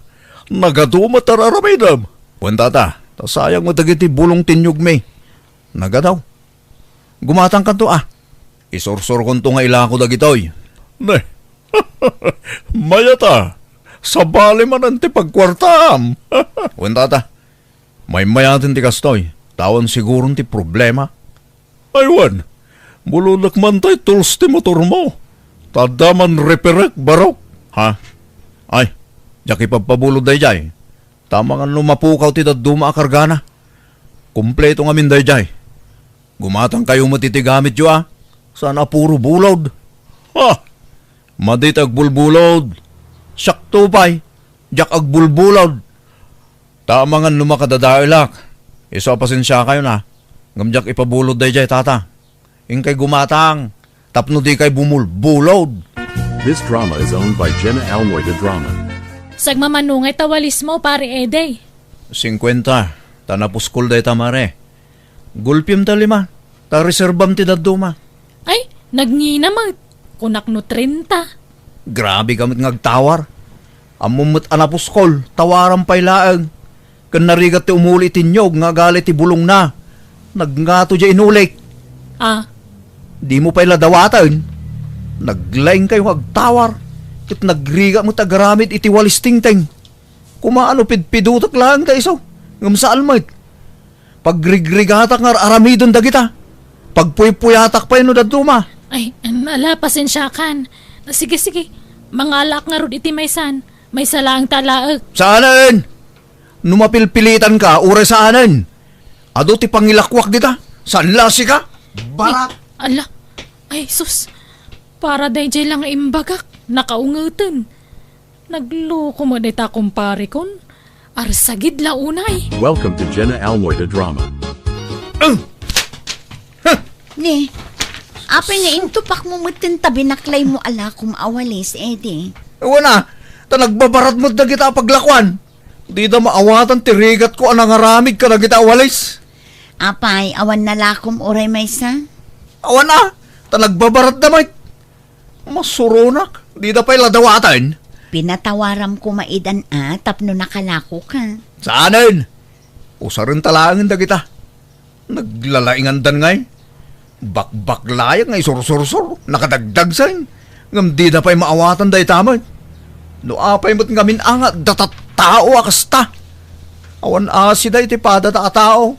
Nagadu met ar-aramidem. Wen, tata, ta sayang met dagiti bulong ti inyugmi. Nagadu. Gumatangkanto, a. Isursurkonto nga ilako dagitoy. Ne. Mayat a. Sabali manen ti pagkuartam. Wen, tata. Maymayaten ti kastoy. Tawen siguron ti problema. Ay wen, bulodek man tay tools ti motormo. Ta adda man repairek, barok. Ha? Ay, diak ipabpabulod daydiay. Ta amangan no mapukaw ti dadduma a kargana. Kompleto ngamin daydiay. Gumatangkayo met iti gamityo, a. Saan a puro bulod. Ha! Madi ti agbulbulod. Siakto pay, diak agbulbulod. Ta amangan no makadadaelak. Isu a pasensiakayon, a. Ngem diak ipabulod daydiay, tata. Inkay gumatang tapno dikay bumulbulod. This drama is owned by Jenna Almoy de Drama. Sagmamano ngay ta walismo, Pare Eddie? Singkuenta, ta napuskol dayta, Mare. Gulpim ta lima, ta reserbam ti dadduma. Ay, nagngina met. Kunak no trenta. Grabe ka met nga agtawar. Ammom met a napuskol, tawaram pay laeng. Ken narigat ti umuli iti inyog nga agali ti bulongna. Nagngato diay inulik. Ah. Dimo pay la dawaten. Naglaingkayo nga agtawar. Ket nagrigat met agaramid iti walis tingting. Koma no pidpidotek laeng ta isu, ngem saan met. Pagrigrigatak nga ar-aramiden dagita. Pagpuypuyatak pay no dadduma. Ay, ala, pasensiakan. Sige, sige. Mangalaak ngarud iti maysan. Maysa laeng ta alaek. Saanen! No mapilpilitanka, uray saanen. Adu ti pangilakuak dita. Saan la sika? Barat. Ay, ala. Ay, sus. Para daydiay la nga imbagak. Nakaungeten. Nagloko met dayta kumpareko. Arsagid la unay. Welcome to Jenna Almoy the Drama. Ni, apay nga intupakmo metten ta binaklaymo a lakom a walis, Eddie? Wen a, ta nagbabarat met dagita a paglakuan. Dida maawatan ti rigatko a nangaramid kadagita a walis. Apay, awan na lakom uray maysa? Awan a, ta nagbabaratda met. Masuronak, dida pay la dawaten. Pinatawaram koma idan a tapno nakalakoka. Saanen? Usarenta laengen dagita. Naglalaingandan ngay. Bakbaklayag nga isursursor, nakadagdagsen. Ngem dida pay maawatan dayta met. No apay met ngamin a nga adda tattao a kasta. Awan asida iti padata a tao.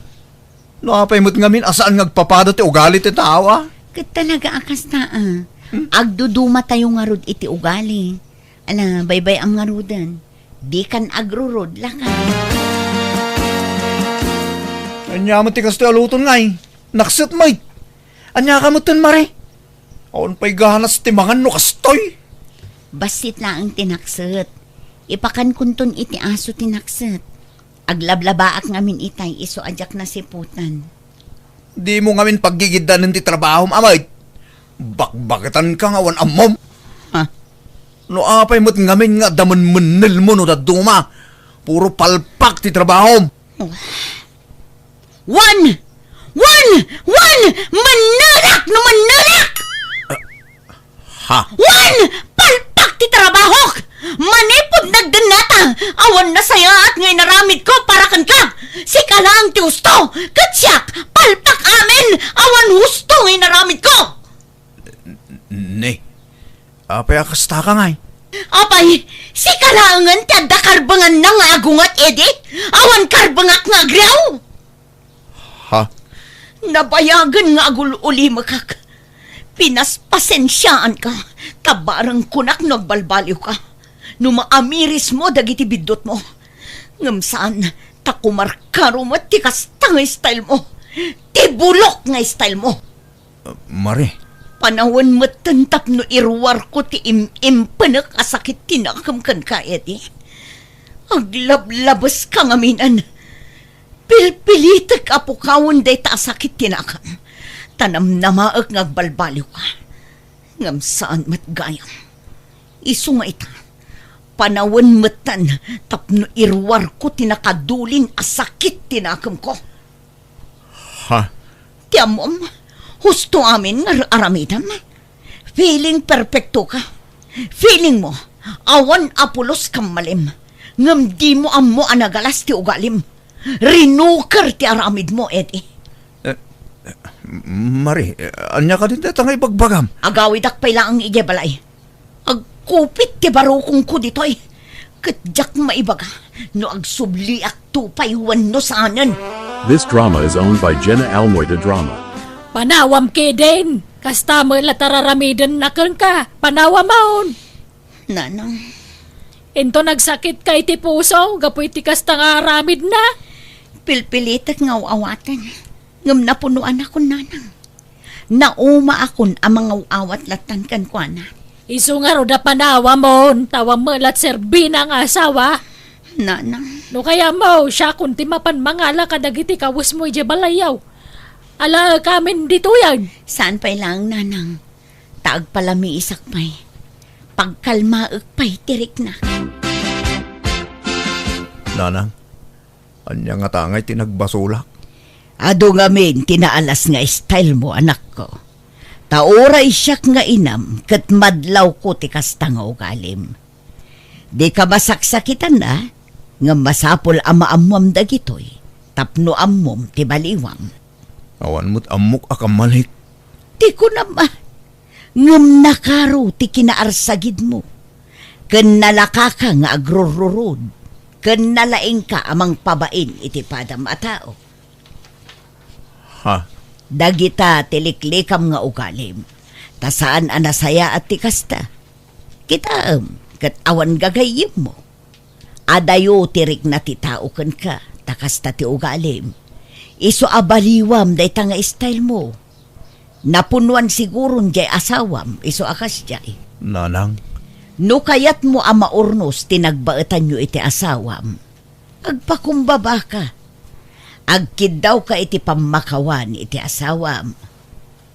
No apay met ngamin a saan nga agpapada ti ugali ti tao, a? Ket talaga a kasta, a. Hmm? Agdudumatayo ngarud iti ugali. Ala, baybay-am ngaruden. Dikan agrurod, laka. Ania met ti kastoy a luton ngay? Nakset met. Ania ka metten, Mare? Awan pay ganas ti mangan no kastoy. Bassit laeng ti nakset. Ipakankonton iti aso ti nakset. Aglablabaak ngamin itay isu a diak nasiputan. Dimo ngamin paggigiddanen ti trabahom, a met. Bakbaketanka nga awan ammom. Ha? No apay met ngamin nga adda menmennelmo no dadduma, puro palpak ti trabahom. Wen! Wen! Wen! Mennerak no mennerak! Ha? Wen! Palpak ti trabahok! Manipud nagdennata, awan nasayaat nga inaramidko para kenka! Sika laeng ti husto, ket siak, palpak amin, awan husto nga inaramidko! Ne, apay a kasta ka ngay? Apay, sika laengen ti adda karbenganna nga agunget, Eddie? Awan karbengak nga agriaw? Ha? Nabayagen nga agul-ulimekak. Pinaspasensiaanka, ta bareng kunak no agbalbaliwka. No maamirismo dagiti biddutmo. Ngem saan, ta kumarkaro met ti kasta nga stylemo. Ti bulok nga stylemo. Mare. Panawen metten tapno iruarko ti im-, impenek a sakit ti nakem kenka, Eddie. Aglablabeska ngaminen. Pilpilitek a pukawen dayta a sakit ti nakem. Ta namnamaek nga agbalbaliwka. Ngem saan met gayam. Isu nga ita, panawen metten tapno iruarko ti nakadulin a sakit ti nakemko. Ha? Ti ammom, husto amin nga ar-aramidem. Feeling perfecto ka. Feeling mo, awan a pulos kam malim. Ngem dimo ammo a nagalas ti ugalim. Rinuker ti aramidmo, Eddie. Eh, Mari, eh, ania kadin dayta nga ibagbagam? Agawidak pay laeng idiay balay. Agkupit ti barukongko ditoy. Ket diak maibaga no agsubliakto pay wenno saanen. This drama is owned by Jenna Almoy de Drama. Panawam kedin! Kasta met la tararamidenna kenka. Panawamon! Nanang. Inton agsakitka iti puso gapu iti kasta nga aramidna? Pilpilitek nga aw-awaten. Ngem napunoanakon, Nanang. Naumaakon a mangaw-awat lattan kenkuana. Isu ngarud a panawamon, ta awan met la ti serbina nga asawa. Nanang. No kayatmo, siakon ti mapan mangala kadagiti kawesmo idiay balayyo. Alaek amin ditoyen. Saan pay laeng, Nanang. Ta agpalamiisak pay. Pagkalmaek pay ti riknak. Nanang, ania ngata ngay ti nagbasolak? Adu ngamin ti naalas nga style mo, anakko. Ta uray siak nga inam ket madlawko ti kasta nga ugalim. Dika masaksakitan a, ngem masapul a maammoam dagitoy, tapno ammom ti baliwam. Awan met ammok a kammalik. Ti kunam a, ngem nakaro ti kinaarsagidmo, ken nalakaka nga agrurrurod, ken nalaingka a mangpabain iti padam a tao. Ha? Dagita ti liklikam nga ugalim, ta saan a nasayaat ti kasta. Kitaem, ket awan gagayyemmo. Adayo ti rikna ti tao kenka, ta kasta ti ugalim. Isu a baliwam dayta nga style mo. Napunuan siguron diay asawam, isu a kasdiay. Nanang. No kayatmo a maurnos ti nagbaetanyo iti asawam, agpakumbabaka. Agkiddawka iti pammakawan iti asawam.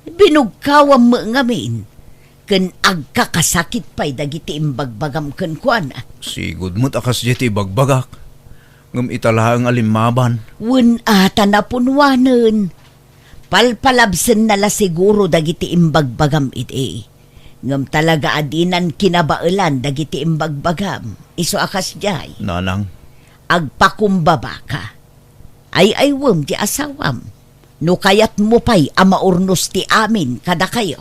Binugkawam met ngamin, ken agkakasakit pay dagiti imbagbagam kenkuana. Sigud met a kasdiay ti ibagbagak, ngem ita laeng a limmaban. Wen a ta napunuanen. Palpalabsenna la siguro dagiti imbagbagam idi. Ngem talaga a dinan kinabaelan dagiti imbagbagam. Isu a kasdiay. Nanang. Agpakumbabaka. Ay-aywem ti asawam. No kayatmo pay a maurnos ti amin kadakayo.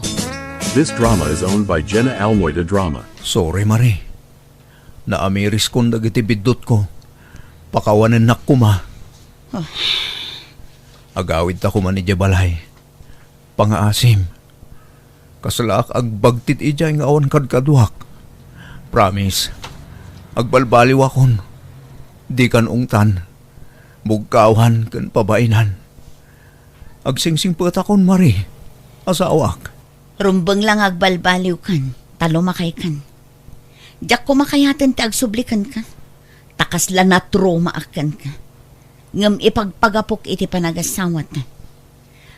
This drama is owned by Jenna Almoy de Drama. Sorry, Mari. Naamiriskon dagiti biddutko. Pakawanennak koma. Ah. Agawidta koma idiay balay. Pangaasim. Kaslaak agbagtit idiay nga awan kadkaduak. Promise. Agbalbaliwakon. Dikan ungtan. Bugkawan ken pabainan. Agsingsingpetakon, Mari. Asawak. Rumbeng la nga agbalbaliwkan, ta lumakaykan. Diak koma kayaten ti agsubli kenka, ta kasla natraumaak kenka. Ngem ipagpagapok iti panagasawata.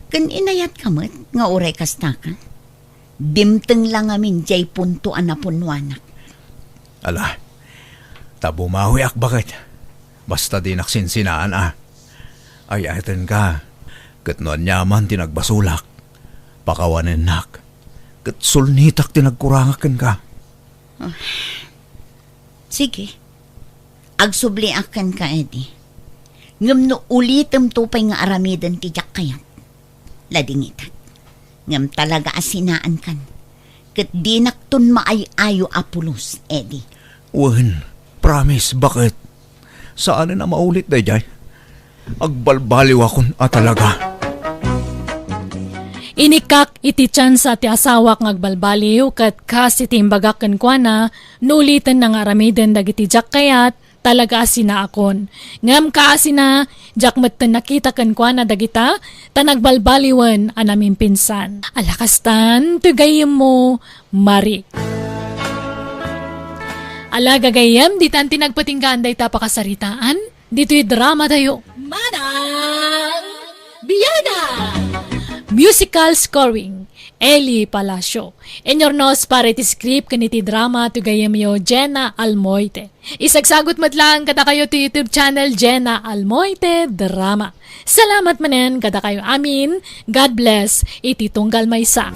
Ken inayatka met nga uray kastaka. Dimteng la ngamin diay punto a napunuanak. Ala, ta bumawiak baket. Basta dinak sinsinaan a. Ayatenka, ket no aniaman ti nagbasolak, pakawanennak, ket sulnitak ti nagkurangak kenka. Ah. Sige. Agsubliak kenka, Eddie. Ngem no ulitemto pay nga aramiden ti diak kayat, ladingitak. Ngem talaga a sinaankan. Ket dinakton maay-ayo a pulos, Eddie. Wen, promise, baket? Saanen a maulit daydiay. Agbalbaliwakon a talaga. Inikkak iti tiansa ti asawak nga agbalbaliw, ket kas iti imbagak kenkuana, no ulitenna nga aramiden dagiti diak kayat, talaga a sinaakon. Ngem kaasina, diak metten nakita kenkuana dagita, ta nagbalbaliwen a namimpinsan. Ala kastan, ti gayyemmo, Mari. Ala gagayyem, ditan ti nagpatinggaan dayta pakasaritaan, ditoy drama tayo. Manang Biana! Musical scoring. Eli Palacio. Inurnos para iti script ken iti drama ti gayyemyo, Jenna Almoite. Isagsagut met laeng kadakayo ti YouTube channel, Jenna Almoite Drama. Salamat manen kadakayo amin. God bless iti tunggal maysa.